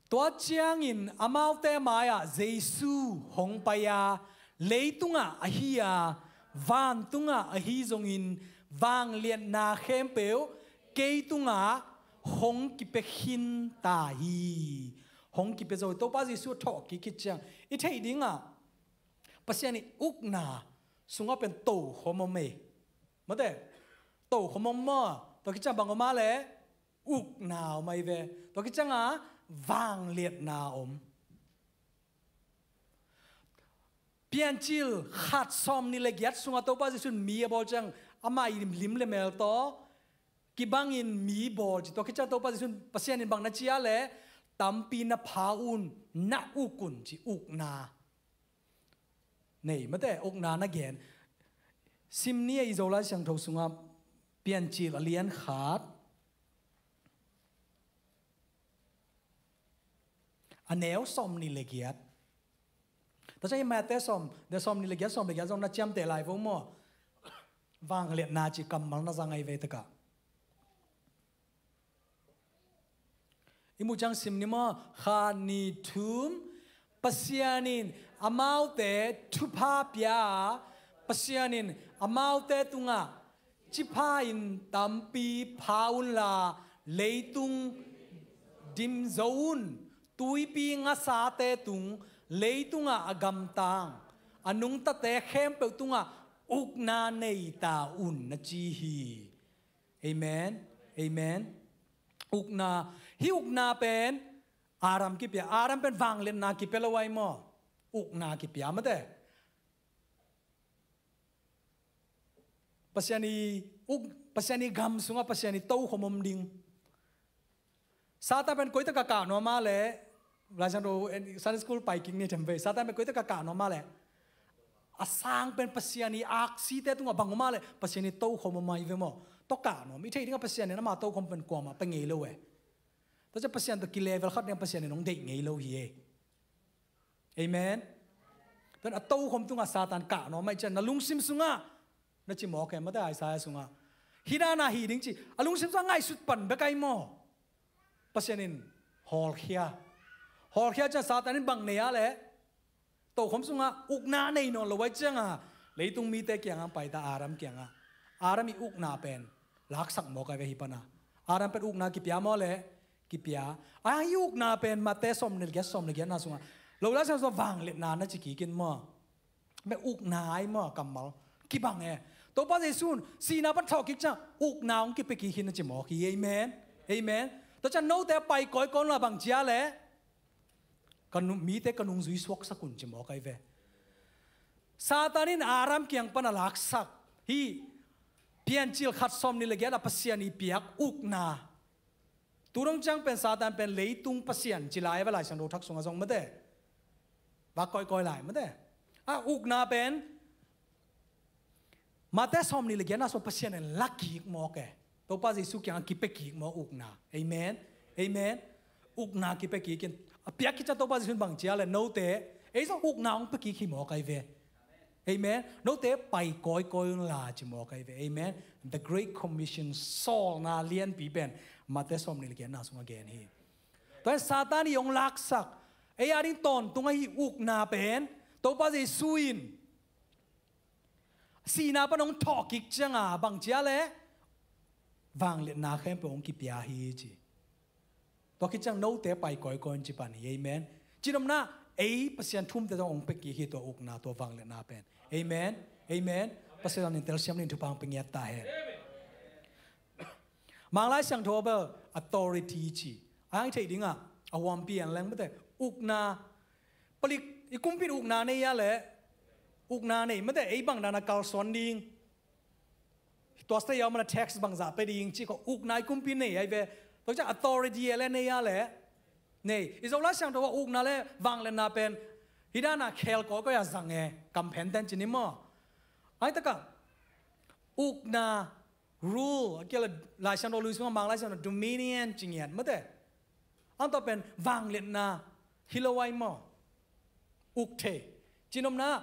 Tua ciangin amaute mai-ah Jesu hong pai a, leitungah ahi a, vantungah ahi zongin vangliatna khempeuh kei tungah hong kipia khin ta hi. Hong kipia zo hi. Topa Jesu a thawh kik khit ciang i theih dingah Pasian i ukna sungah pen tokhom om e. Mate, tokhom om maw? Tua khit ciang bang om a le ukna om ahi ve. Tua khit cianga vangliatna om. Piancil khat sawm nih le giat sungah Topa Jesu in mi a bawl ciang amah i lim le mel tawh kibangin mi bawl ci. Tua khit ciang Topa Jesu in Pasian in bang na ci a le tampi na pha un, na uk un ci, ukna nei mate, ukna na gen. Sim ni a i Zolai Siangtho sungah Piancil a lian khat a neu sawm nih le giat. Tua ciang i Mate sawm, de sawm nih le giat, sawm le giat zong na ciamteh lai vo maw? Vangliatna ci kammal na zang ahi ve takah. I muh ciang sim ni maw? Khat, nih, thum. Pasian in amaute thupha pia a, Pasian in amaute tungah ci pha-in tampi pha unla, leitung dim zo un, tuipi ngasate tung, leitungah a gamtang a nungtate khempeuh tungah ukna nei ta un, na ci hi. Amen. Amen. Ukna, hih ukna pen Adam kipia, Adam pen vangliatna kipia lo ai maw? Ukna kipia mate. Pasian i uk, Pasian i gam sungah Pasian i tokhom om ding. Satan pen koitak a kah nuam a leh, Lai Siangtho, Sunday school pai kik ni themvei. Satan pen koitak a kah nuam a leh, a sang pen Pasian i aksite tungah bang om a leh Pasian i tokhom om ai ve maw? Tua kah nuam. I theih dingah Pasian in ama tokhom pen kuamah pia ngei lo e. Tua ciang Pasian tawh kilevel khat ding Pasian in hong deih ngei lo hi e. Amen. Tua a tokhom tungah Satan kah nuam ai ciang na lungsim sungah na ci mawk e mate, Isaiah sungah. Hih dan a hi ding ci. A lungsim sungah ngaihsut pan bek ai maw? Pasian in hawlkhia. Hawlkhia ciang Satan in bang nei a leh, tokhom sungah ukna nei nawn lo ai cianga leitung mite kiangah paita, Adam kiangah. Adam i ukna pen laksak mawk ai ve hih pana. Adam pen ukna kipia maw leh? Kipia. A, hih ukna pen Mate sawm le giat, sawm le giatna sungah, lo Lai Siangtho sungah vangliatna na ci kik in maw? Mate ukna ai maw, kammal kibang e. Topa Jesu in sihna pan thawh kik ciang ukna hong kipia kik hi na ci mawk hi. Amen. Amen. Tua ciang note a pai kawikawi la bang ci a leh, ka nu-, mite ka nungzui suaksak un ci mawk ai ve. Satan in Adam kiang pan a laksak hih Piancil khat sawm nih le giat a Pasian i piak ukna. Tu dong ciang pen Satan pen leitung pasian ci lai a va Lai Siangtho Thak sungah zong mate. Va kawikawi lai mate. A ukna pen Mate sawm nih le giatna sung Pasian in la kik mawk e. Topa Jesu kiangah kipia kik mawk ukna. Amen. Amen. Ukna kipia kik in. A piak kik ciang Topa Jesu in bang ci a leh note, ei zong ukna hong pia kik hi mawk ai ve. Amen. Note pai kawikawi un la ci mawk ai ve. Amen. The Great Commission sawlna lianpi pen Mate sawm nih le giatna sungah gen hi. Tua Satan i hong laksak, ei a ding tawntung ahi ukna pen Topa Jesu in sihna pan hong thawh kik cianga bang ci a leh, vangliatna khempeuh hong kipia hi ci. Tua khit ciang note pai kawikawi un ci pan hi. Amen. Cinopna, ei Pasian thumte zong hong pia kik hi tua ukna, tua vangliatna pen. Amen. Amen. Pasian in telsiam ding thupha hong pia ngiat ta hen. Manglai Siangtho bel authority ci. A hang i theih dingah a huampi en leng mate. Ukna, palik, i kumpi in ukna nei a leh, ukna nei mate, ei bang dan a kalsuan ding, tua state a om a leh tax bangzah pia ding ci kha ukna i kumpi nei ai ve. Tua ciang authority e leh nei a leh, nei. I Zo Lai Siangtho a ukna le vangliatna pen hih dan a khel kawikawi a zang e, kamphen ten ci ni maw? Ai takah ukna, rule, a kia le Lai Siangtho lui sungah Manglai Siangtho dominion ci ngiat mate. Ang tua pen vangliatna hi lo ai maw? Uk thei. Cinopna,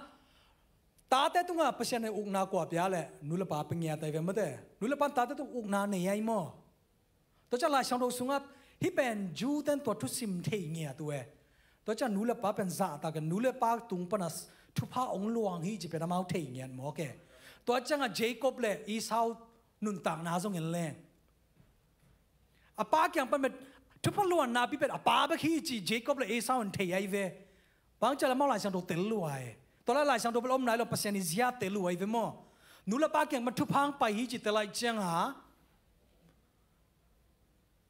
tate tungah Pasian in ukna kua pia leh, nu le pa pia ngiat ai ve mate. Nu le pa in tate tungah ukna nei ai maw? Tua ciang Lai Siangtho sungah hih pen Jew ten tua thusim thei ngiat uh e. Tua ciang nu le pa pen zahtak in nu le pa tung pana thupha hong luang hi ci pen amau thei ngiat mawk e. Tua ciangah Jacob le Esau nuntakna zong en leng, a pa kiang pan pen thupha luanna pi pen a pa bek hi ci Jacob le Esau in thei ai ve. Bang ci a leh amau Lai Siangtho tel lua e. Tua lai Lai Siangtho bel om nai lo, Pasian i zia tel lua ai ve maw? Nu le pa kiang pan thupha hong pai hi ci tel ai ciangah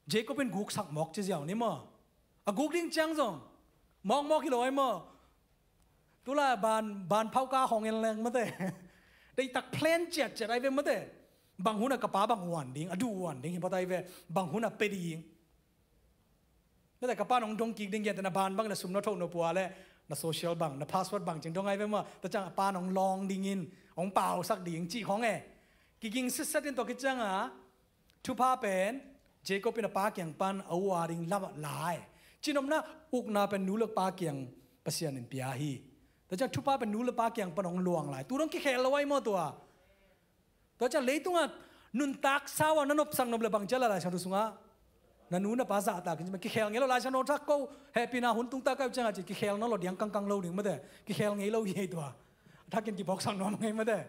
Jacob in guksak mawk ci ziau ni maw? A guk ding ciang zong mawkmawk hi lo ai maw? Tulai ban, ban phauka hong en leng mate. Deitak plan ciatciat ai ve mate. Bang hun a ka pa bang huan ding, a duh huan ding hi phot ai ve. Bang hun a pia ding. Mate, ka pa nong dong kik ding, na ban bang, na sum na tho na pua le na social bang, na password bang cing dong ai ve maw? Tua ciang a pa nong lawng dingin hong pausak ding cih khong e. Kiging sitset in tua khit ciangah thupha pen Jacob in a pa kiang pan a u a ding lamah la e. Cinopna, ukna pen nu le pa kiang Pasian in pia hi. Tua ciang thupha pen nu le pa kiang pan hong luang lai. Tu dong kikhel lo ai maw tua? Tua ciang leitungah nuntak sau a na nopsak nop le bang ci a, Lai Siangtho sungah na nu na pa zahtak in ci mah, kikhel ngei lo. Lai Siangtho thak ko hehpihna hun tung ta ka uh ciangah ci kikhel nawn lo, diang kangkang lo ding mate. Kikhel ngei lo hi ei tua. Thakin kiphawksak nuam ngei mate.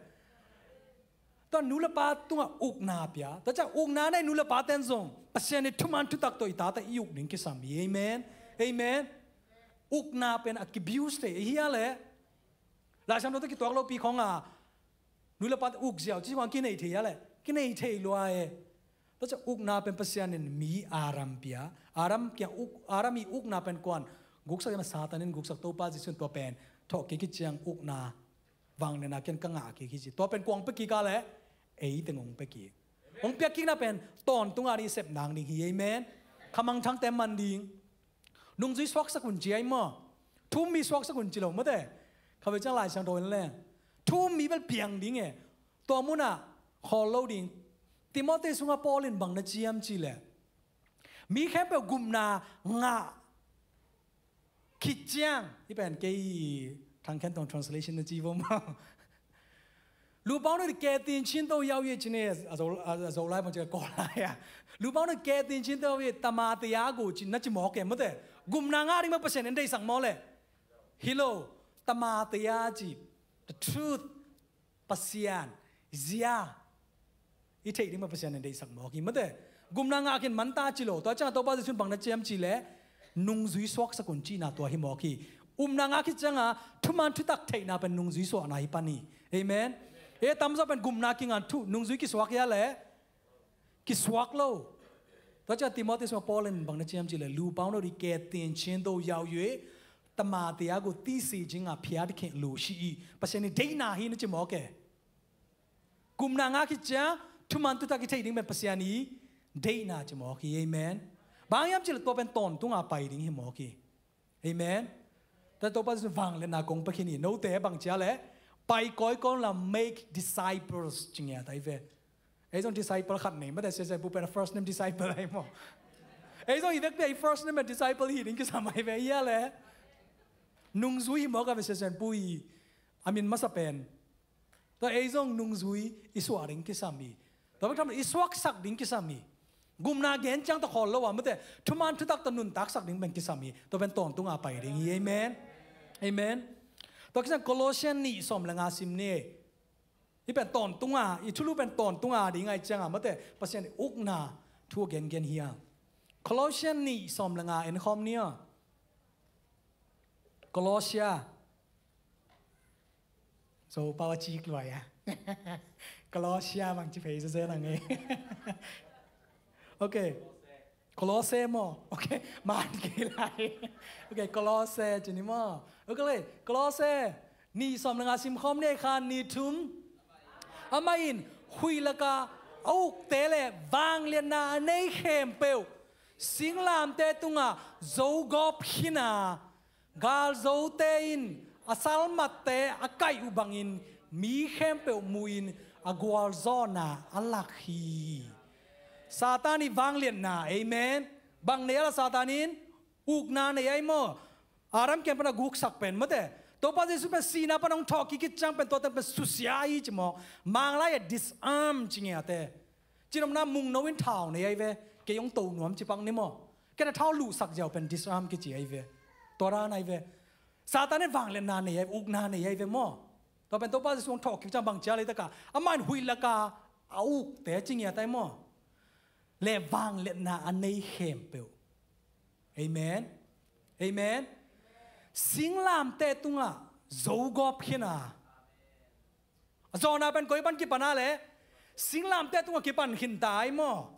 Tua nu le pa tungah ukna pia. Tua ciang ukna nei nu le pa ten zong Pasian i thuman thutak tawh i tate i uk ding kisam hi. Amen. Amen. Ukna pen a kibius thei hi a le. Lai Siangtho tawh kituak lopi khong a nu le pa uk ziau ci khong kinei thei a le. Kinei thei lua e. Tua ciang ukna pen Pasian in mi Adam pia. Adam kiang uk, Adam i ukna pen kuan guksak, ima Satan in guksak, Topa Jesuh in tua pen thawhkik khit ciang ukna, vangliatna ken ka ngah kik hi ci. Tua pen kuang pia kik a le, ei teng hong pia kik. Hong piak kikna pen tawntung a ding i sep nang ding hi, amen. Khamangthangte man ding. Nungzui suaksak un ci ai maw. Thu-um mi suaksak un ci lo mate. Kha ve ciang Lai Siangtho in le thu-um mi bel piang ding e. Tua munah khawl lo ding. Timothy sungah Paul in bang na ciam ci le, mi khempeuh gupna ngah khit ciang, hi pen kei thangkhen tong translation na ci vo maw. လူပေါင်းတို့သည် ကယ်တင်ခြင်းသို့ရောက်၍ ကျင်နေ အဇော် အဇော်လိုက်မှကျကောလာရ လူပေါင်းတို့ ကယ်တင်ခြင်းသို့ရောက်၍ တမန်တရားကို ကျင် na ci mawk e mate. Gupna ngah ding mah Pasian in deihsak maw le. Hi lo, tama teya ci, the truth, Pasian zia i theih ding mah Pasian in deihsak mawk hi mate. Gupna ngah khin man ta ci lo. Tua ciangah Topa Jesuh in bang na ciam ci le, nungzui suaksak un cihna tua hi mawk hi. Upna ngah khit ciangah thuman thutak theihna pen nungzui suahna hi pan hi. Amen. E tamzaw pen gupna kingan thu nungzui kisuak hia le, kisuak lo. Tua ciang Timothy sungah Paul in bang na ciam ci le, လူပေါင်းတို့သည် ကယ်တင်ခြင်းသို့ရောက်၍ တမန်တရားကို သိစေခြင်းငှါ ဘုရားသခင်အလိုရှိ၏. Pasian i deihna hi na ci mawk e. Gupna ngah khit ciang thuman thutak i theih ding pen Pasian i deihna ci mawk hi. Amen. Bang hiam ci le tua pen tawntung a pai ding hi mawk hi. Amen. Tua Topa Jesuh vangliatna kong pia khin hi. Note bang cia le, pai kawikawi la, make disciples ci ngiat ai ve. Ei zong disciple khat nei mate, sia sia pu pen first name disciple ai maw. Ei zong i vekpi a i first name disciple hi ding kisam ai ve, hia le. Nungzui hi mawk a ve, sia sia pu i a min masa pen. Tua ei zong nungzui i suah ding kisam hi. Tua bek tham lo i suaksak ding kisam hi. Gupna gen ciang tawh khawl lo a mate, thuman thutak tawh nuntaksak ding pen kisam hi. Tua pen tawntung a pai ding hi. Amen. Amen. Tua kisam Colossian nih sawm le nga sim ni. Hi pen tawntung a, i thulu pen tawntung a ding ai ciang a mate, Pasian i ukna thu a gengen hi a. Colossian nih sawm le nga en khawm ni a. Colossia. So pau a cik luai a. Colossia bang ci phei sese nang e. Ok. Colosse maw. Ok. Man kei lai. Ok, Colosse ci ni maw. Ok le, Colosse nih sawm le nga sim khawm ni, khat, nih, thum. Amah in huih laka a ukte le vangliatna a nei khempeuh singlamteh tungah zogawp khin a, galzote in a salmatte a kaih uh bangin mi khempeuh mu-in a gualzawhna a lak hi. Satan i vangliatna, amen. Bang nei a la Satan in ukna nei ai maw. Adam kiang pan a guksak pen mate, Topa Jesuh pen sihna pan hong thawhkik khit ciang pen tua teng pen susia hi ci maw. Manglai a disarm ci ngiate. Cinopna mungno in thau nei ai ve. Kei hong to nuam ci pak ni maw. Ken a thau luhsak ziau pen disarm kici ai ve. Tua dan ai ve. Satan in vangliatna nei ai, ukna nei ai ve maw. Tua pen Topa Jesuh hong thawhkik ciang bang cia leitak a, amah in huih laka a ukte ci ngiat ai maw. Le vangliatna a nei khempeuh. Amen. Amen. Singlamteh tungah zogawp khin a. A zawhna pen koi pan kipan a le, singlamteh tungah kipan khin ta ai maw.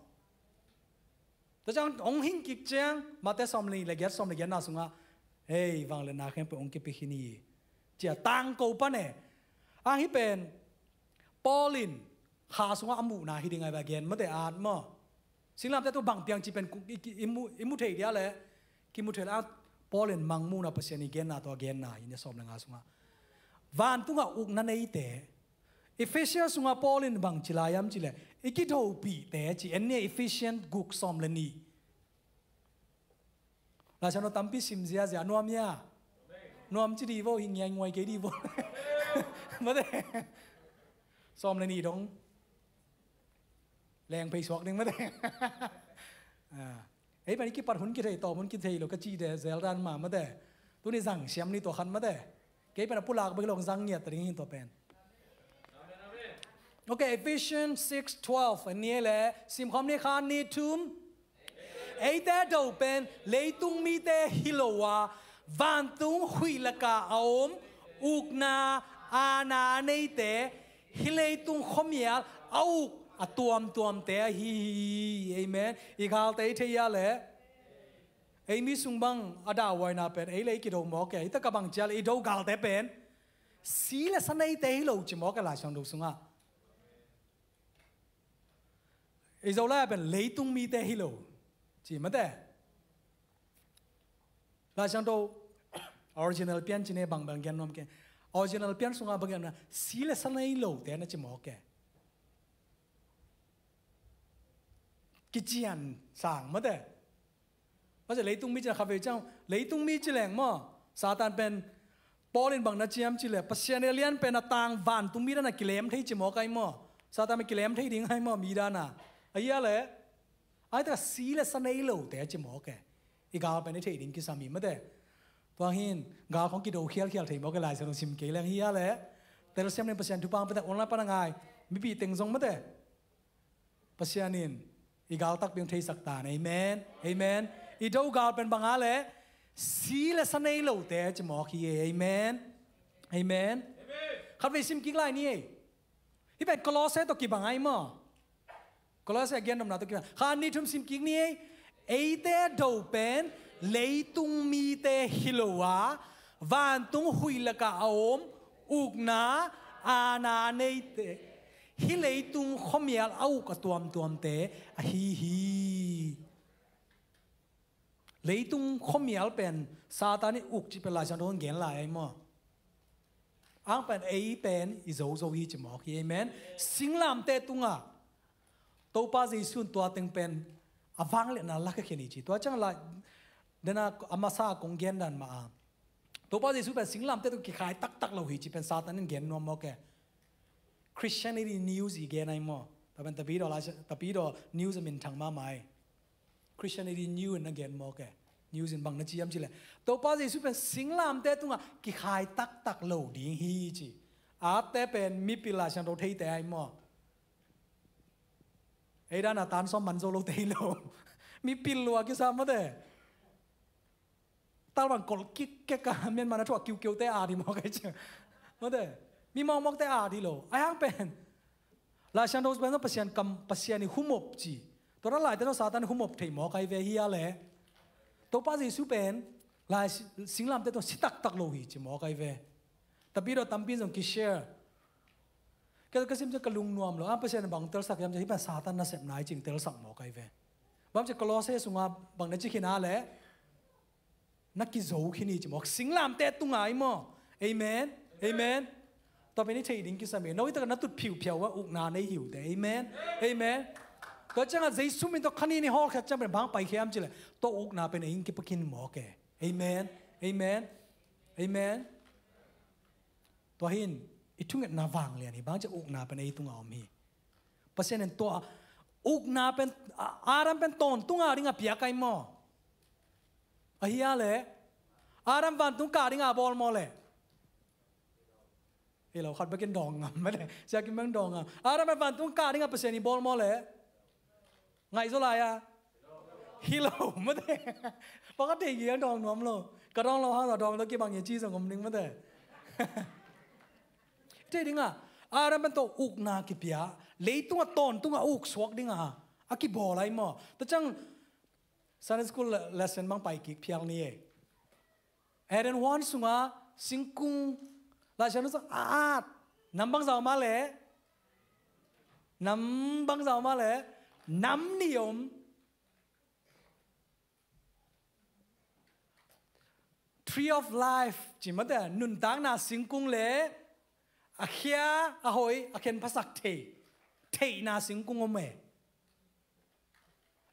Tua ciang hong hing kik ciang Mate sawm le nih le giat, sawm le giatna sungah, hei, vangliatna khempeuh hong kipia khin hi. Cia tangko pan e. Ang hi pen Paul in kha sungah a muhna hi ding ai ve, a gen mate at maw. Singlamteh tung bang piang ci pen i, i, i mu, i mu thei dia le, kimu thei le, a Paul in mangmuhna Pasian i genna tua genna hi ni, sawm le nga sungah. Vantungah ukna neite, Ephesians sungah Paul in bang ci lai hiam ci le, i kidopihte ci, en ni Ephesians guk sawm le nih. Lai Siangtho tampi sim ziazia, nuam hia? Nuam ci di vo, hi ngiai nguai kei di vo. Mate. Sawm le nih dong. Leng phei suak ding mate. Ah. Ei pen i kipat hun kithei, tawm hun kithei lo ka ci de zel dan ma mate. Tuni zang siam ni tua khan mate. Kei pen a pulak bek lo zang ngiat ta ding hi tua pen. Ok, Ephesians six twelve, a ni le, sim khawm ni, khat, nih, thum. Eite do pen leitung mite hi lo a, vantung huih laka a om, ukna aana a neite, hih leitung khuamial a uk a tuamtuamte ahi hi. Amen. I galte i thei a le, ei mi sung bang a dauhuaina pen ei le ei kido mawk e. Hi ta ka bang cia le i do galte pen si le sa neite hi lo ci mawk e Lai Siangtho sungah. I Zolai a pen leitung mite hi lo ci mate. Lai Siangtho original pian ci ne bang bang gen nuam ke. Original pian sungah bang gen na si le sa nei lote na ci mawk e. Kician sang mate. Mate leitung mi ci na khatvei ciang leitung mi ci leng maw. Satan pen Paul in bang na ciam ci le Pasian a lian pen a tang vantung mi dan a kilem thei ci mawk ai maw. Satan pen kilem thei ding ai maw mi dan a. A hia le. Ai ta si le sa nei lote ci mawk e. I gal pen i thei ding kisam hi mate. Tua hin gal khong kido khialkhial thei mawk e Lai Siangtho sim kei leng hi a le. Telsiam ning Pasian thupha pate online pan a ngai mipi teng zong mate. Pasian in i gal takpi hong theisak ta in. Amen. Amen. I do gal pen bang a le si le sa nei lote ci mawk hi e. Amen. Amen. Khatvei sim kik lai ni ei. Hi pen Kolose tawh kibang ai maw. Kolose a gen domna tawh kibang. Kha ni thum sim kik ni ei. Eite do pen leitung mite hi lo a vantung huih lakah a om ukna aana neite hi leitung khuamial a uk a tuamtuamte ahi hi. Leitung khuamial pen Satan i uk cih pen Lai Siangtho in gen lai ai maw. Ang pen ei pen i zozo hi ci mawk hi. Amen. Singlamte tungah Topa Jesu in tua teng pen a vangliatna lak a khen hi ci. Tua ciang lai dena a masa kong gen dan mah a Topa Jesu pen singlamte tung kikhai taktak lo hi ci pen Satan in gen nuam mawk e. Christianity News i gen ai maw. Tua pen Tapidaw News a minthang mahmah ai. Christianity New in na gen mawk e. News in bang na ciam ci le Topa Jesu pen singlamte tungah kikhai taktak lo ding hi ci. Ate pen mipil Lai Siangtho theite ai maw. Ei dan a tan sawm man zo lote hi lo. Mipil lua kisa mate. Tal bang kol kik kek a Myanmar na thuak kiukiu te a di mawk ai ci. Mate. Mi mawkmawk te a di lo. Ai hang pen Lai Siangtho pen Pasian kam Pasian i humop ci. Tua dan laite tawh Satan i humop thei mawk ai ve hi a le. Topa Jesu pen lai singlamte tawh si taktak lo hi ci mawk ai ve. Tapidaw tampi zong kishare. Ka sim ciang ka lungnuam lo a Pasian bang telsak hiam ciang hi pen Satan nasepna i cing telsak mawk ai ve. Bang ci Kolose sunga bang na ci khin a le. Na kizo khin hi ci mawk singlamte tunga ai maw. Amen. Amen. Tua pen i thei ding kisam e. No i taka na tut phiuphiau a ukna nei hiu te. Amen. Amen. Tua cianga Jesu min tawh khanin i hawlkhiat ciang pen bang pai khiam ci le tua ukna pen ei in kipakin mawk e. Amen. Amen. Amen. Tua hin i thungetna vanglian hi bang ci ukna pen ei tunga om hi. Pasian in tua ukna pen Adam pen tawntunga dinga piak ai maw. A hia le Adam vantung kah dinga bawl maw le. Hi lo khat bekin dawng ngam mate. Siakim beng dawng ngam. Adam pen vantung kah dinga Pasian i bawl maw le. Ngaih zaw lai a. Hi lo mate. Pakhat thei giang dawng nuam lo. Ka dawng lo hang lo dawng lo kibang i ci zong om ding mate. Thei dinga Adam pen tawh ukna kipia. Leitunga tawntunga uk suak dinga a kibawl ai maw. Tua ciang Sunday school lesson bang pai kik phial ni e. Eden huan sunga singkung Lai Siangtho sung a at nam bang zau ma le. Nam bang zau ma le. Nam ni om. Tree of life ci mate nuntakna singkung le a khia a hoi a khen phasak thei theihna singkung om e.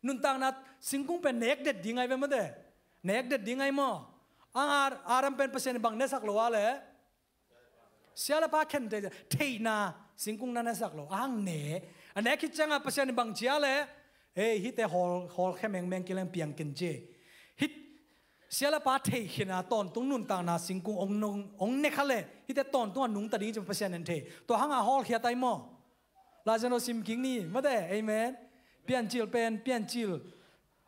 Nuntakna singkung pen nekdet ding ai ve mate. Nekdet ding ai maw. Ang Adam pen Pasian bang nesak lo a le. Sia le pa khen theihna singkung na nesak lo a hang ne. A nek khit cianga Pasian bang cia le. Ei hite hawlkhia mengmeng kileng piang ken cie. Hit sia le pa thei khina tawntung nuntakna singkung ong nekha le hite tawntunga nungta ding ci Pasian en thei. Tua hanga hawlkhiat ai maw. Lai Siangtho sim kik ni mate. Amen. Piancil pen piancil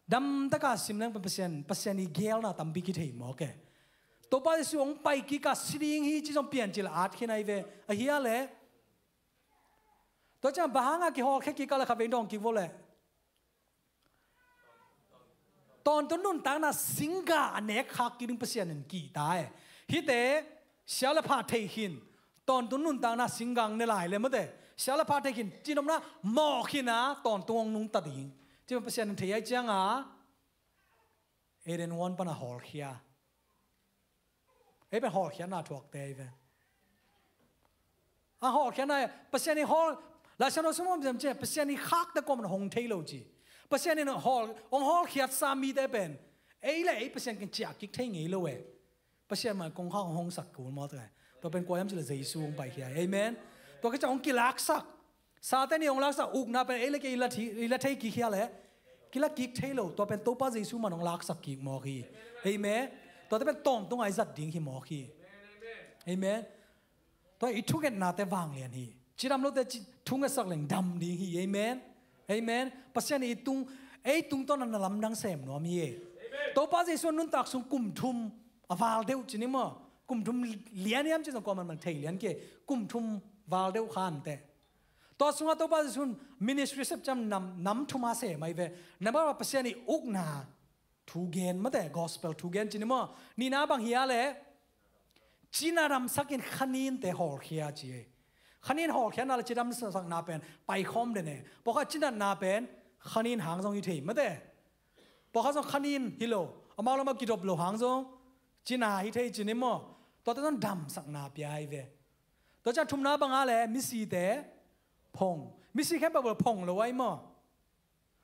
damtaka sim leng pen Pasian Pasian i gelna tampi kithei mawk e. Topa Jesu hong pai kika si ding hi ci zong piancil a at khin ai ve. A hia le Tua ciang bang hanga kihawlkhia kik a le kha vei dawng kik vo le. Tawntung nuntakna singga a nek khak kik ding Pasian in kihta e. Hihte sia le pha thei khin. Tawntung nuntakna singga ne lai le mate. Sia le pha thei khin. Cinopna mawh khin a tawntung hong nungta ding. Ci Pasian in thei ai cianga Eden huan pana hawlkhia. Ei pen hawlkhiatna thuakte ei ve. A hawlkhiatna Pasian i hawl Laisiangtho sungah om ciam ciam Pasian i khakte kuaman hong thei lo ci. Pasian in hawl hong hawlkhiatsa mite pen ei le ei Pasian kin ciah kik thei ngei lo e. Pasian mah kongkhak hong hongsak kul maw te. Tua pen kua hiam cih le Jesu hong paikhia. Amen. Tua khit ciang hong kilaksak. Satan i hong laksak ukna pen ei le kei i la thei kik hia le kila kik thei lo. Tua pen Topa Jesu man hong laksak kik mawk hi. Amen. Tuate pen tawntung a i zat ding hi mawk hi. Amen. Tua i thungetnate vanglian hi. Cidam lote thungetsak leng dam ding hi. Amen. Amen. Pasian i tung ei tungtawn a na lamdang sem nuam hi. Topa Jesu nuntak sung kum thum a val deuh ci ni maw? Kum thum lian hiam ci zong kuaman man thei lian ke. Kum thum val deuh khan te. Tua sungah Topa Jesu'n ministry sep ciam nam, nam thuma sem ai ve. Namar Pasian i ukna thugen mate, gospel thugen ci ni maw? Nina bang hia le cina damsakin khaninte hawlkhia ci. Khanin hawlkhiatna le cidamsakna pen paikhawm den e. Pawkhat cinatna pen khanin hang zong hi thei mate. Pawkhat zong khanin hi lo. Amau lamah kidop lo hang zong cina hi thei ci ni maw? Tuate zong damsakna pia ai ve. Tua ciang thumna banga le misite phong. Misi khempeuh bel phong lo ai maw?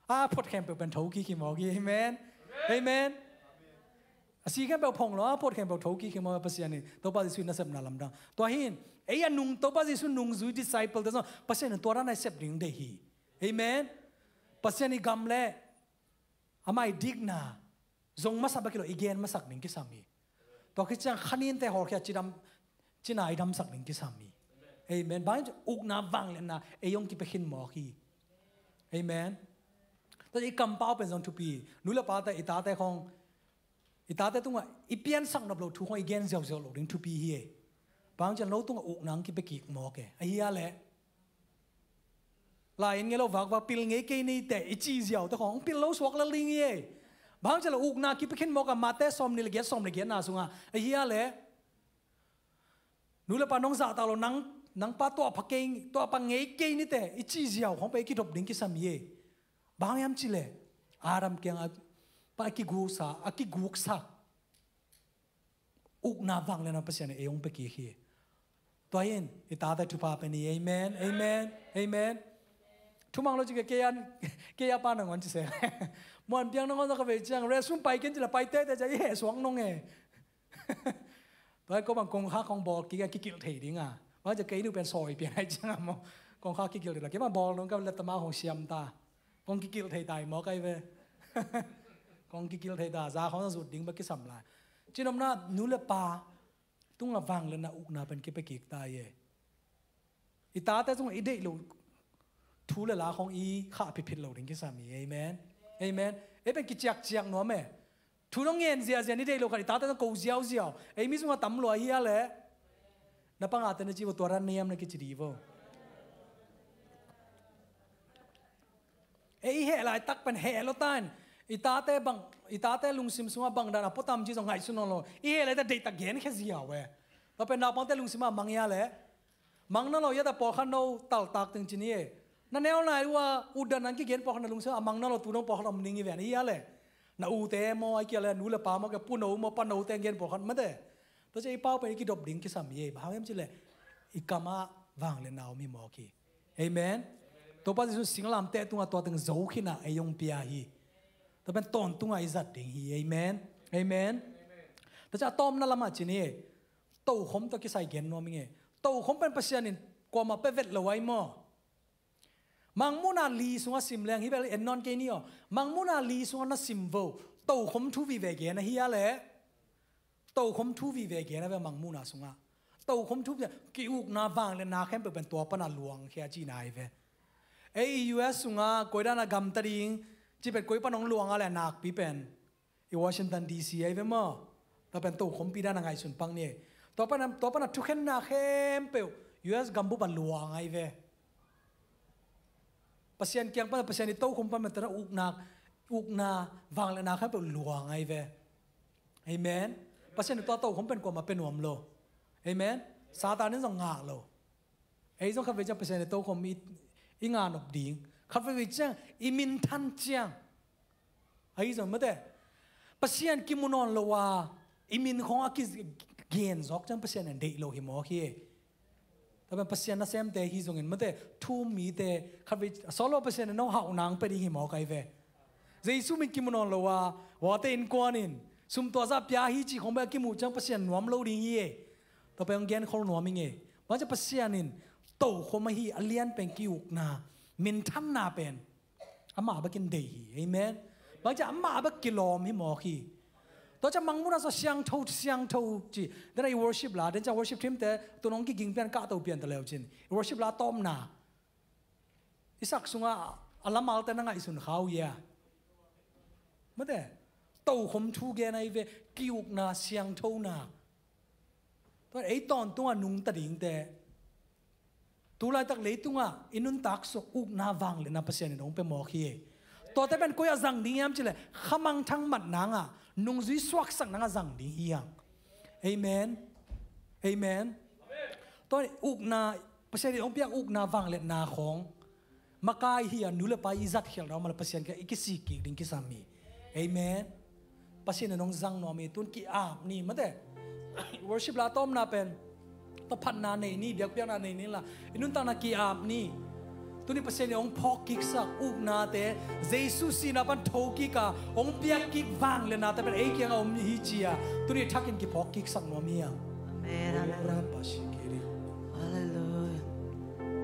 A phot khempeuh pen tho kik hi mawk hi. Amen. Amen. A si khempeuh phong lo a phot khempeuh tho kik hi mawk Pasian in Topa Jesu in nasepna lamdang. Tua hin ei a nung Topa Jesu nungzui disciple te zong Pasian in tua dan a i sep ding deih hi. Amen. Pasian i gam le amah i dikna zong masa bek hi lo i gen masak ding kisam hi. Tua khit ciang khaninte hawlkhia cidam cina i damsak ding kisam hi. Amen. Bang ukna vangliatna ei hong kipia khin mawk hi. Amen. Tua i kampau pen zong thupi hi. Nu le pate i tate khong i tate tungah i piansak nop lo thu khong i gen ziauziau lo ding thupi hi. Bang ciang no tungah ukna hong kipia kik mawk e. Ahi a le lai in ngei lo vakvak pil ngei kei ni te i ci ziau te khong pil lo suak lel ding hi. Bang ciang lo ukna kipia khin mawk a Mate sawm ni le giat sawm le giatna sungah ahi a le nu le pa nong zahtak lo nang nang pa tuah pha kei tuah pha ngei kei ni te i ci ziau khong pe i kidop ding kisam hi. Bang hiam ci le Adam kiang a pa a kiguksa a kiguksak ukna vangliatna Pasian in ei hong pia kik hi. Tua hin i tate thupha pen hi. Amen. Amen. Amen. Thumang lo ci ke kei a pa nangawn ci se. Muan piang nangawn ka vei ciang resum pai ken ci la pai tete ci a i heh suak nong e. Tua ko bang kongkhak kong bawl kik a kikilh thei ding a. Bang ci kei nu pen sawi pian ai ciang a maw kongkhak kikilh thei la kei bang bawl nong ka leta ma hong siam ta. Kong kikilh thei tai maw kai ve. Kong kikilh thei ta za khong zut ding ba kisam lai. Cinopna nu le pa tungah vangliatna ukna pen kipia kik ta hi. I tate tungah i deih lo thu le la khong i khah phitphit lo ding kisam hi. Amen. Amen. Ei pen kiciakciak nuam e. Thu nong ngen ziahziah i deih lo khat i tate tungah ko ziauziau ei mi sungah tam lua hi a le na pangate na ci vo tua ran niam na kici di vo. Ei i heh laitak pen heh lo tan i tate bang i tate lungsim sungah bang dan a puatam ci zong ngaihsun nawn lo i heh laitak deihtak genkhia ziau e. Tua pen naupangte lungsim ah mang ia le mang na lo ia ta pawlkhat no taltak teng ci ni e. Na neu nai ua utdan an kigen pawlkhat na lungsim a mang na lo tu dong pawlkhat om ning i ven ia le na ute maw ai kia le nu le pa maw kia puno maw panote gen pawlkhat mate. Tua ci i pau pen i kidop ding kisam hi e. Bang hang em ci le i kam ah vangliatna om hi mawk hi. Amen. Topa Jesu singlamteh tungah tua teng zo khin a ei hong pia hi. Tua pen tawntung a i zat ding hi. Amen. Amen. Tua ciah a tawpna lamah ci ni. Tokhom tawh kisai gen nuam ing e. Tokhom pen Pasian in kuamah pia vet lo ai maw? Mangmuhna li sungah sim leng hi bel en nawn kei ni aw. Mangmuhna li sungah na sim vo. Tokhom thu vive gen ahi a leh. Tokhom thu vive gen a ve Mangmuhna sungah. Tokhom thu vive ki-ukna vangliatna khempeuh pen tua pana luangkhia cihna hi ve. Ei i U S sungah koi dana gamta ding cih pen koi pan hong luang a leh nakpi pen i Washington D C ahi ve maw? Tua pen tokhompi dana ngaihsun pang ni. Tua pana, tua pana thukhenna khempeuh U S gambup a luang ahi ve. Pasian kiang pan, Pasian i tokhom pan mah tana ukna, ukna vangliatna khat peuh luang ahi ve. Amen. Pasian i tua tokhom pen kuamah pia nuam lo. Amen. Satan in zong ngak lo. Ei zong khatvei ciang Pasian i tokhom i, i ngak nop ding. Khatvei ciang i minthan ciang. Ahi zong mate, Pasian kimu nawn lo a i min khong a kigen zawk ciang Pasian in deih lo hi mawk hi. Tua pen Pasian nasemte hi zongin mate, thu-um mite khatvei a sawt lo Pasian in nong hauh nang pia ding hi mawk ahi ve. Jesu min kimu nawn lo a, uate innkuan in sum tua zah pia hi cih khong bek a kimuh ciang Pasian nuam lo ding hi. Tua pen hong genkhol nuam ing e. Bang ciang Pasian in tokhom ahi a lian pen ki-ukna, minthanna pen amah bek in deih hi. Amen. Bang ciang amah bek kilawm hi mawk hi. Tua ciang mangmuhna sua siangtho, siangtho ci. Den a i worship la, den ciang worship team te tun hong kiging pian, kahto pian ta leu cin. I worship la tawpna i sak sungah a lamalte na ngaihsun kha uh hia? Mate, tokhom thu gen ahi ve, ki-ukna, siangthona. Tua ei tawntungah nungta dingte. Tulaitak leitungah i nuntak sung ukna vangliatna Pasian in hong pia mawk hi. Tuate pen koi ah zang ding hiam cih leh khamangthang mat nangah, nungzui suaksak nangah zang ding hi hang. Amen. Amen. Tua ukna, Pasian in hong piak ukna vangliatna khong makai hi a, nu le pa i zat khialh dawh mah le Pasian kiang i kisik kik ding kisam hi. Amen. Pasian in hong zang nuam hi. Tun ki-ap ni mate. Worship la tawpna pen tua phatna nei ni, biakpiakna nei ni la, i nuntakna ki-ap ni. Tuni Pasian in hong phawk kiksak uknate, Jesu sihna pan thokik a hong piak kik vangliatnate pen ei kiangah om hi ci a, tuni thakin kiphawk kiksak nuam hi hang. Amen. Amen.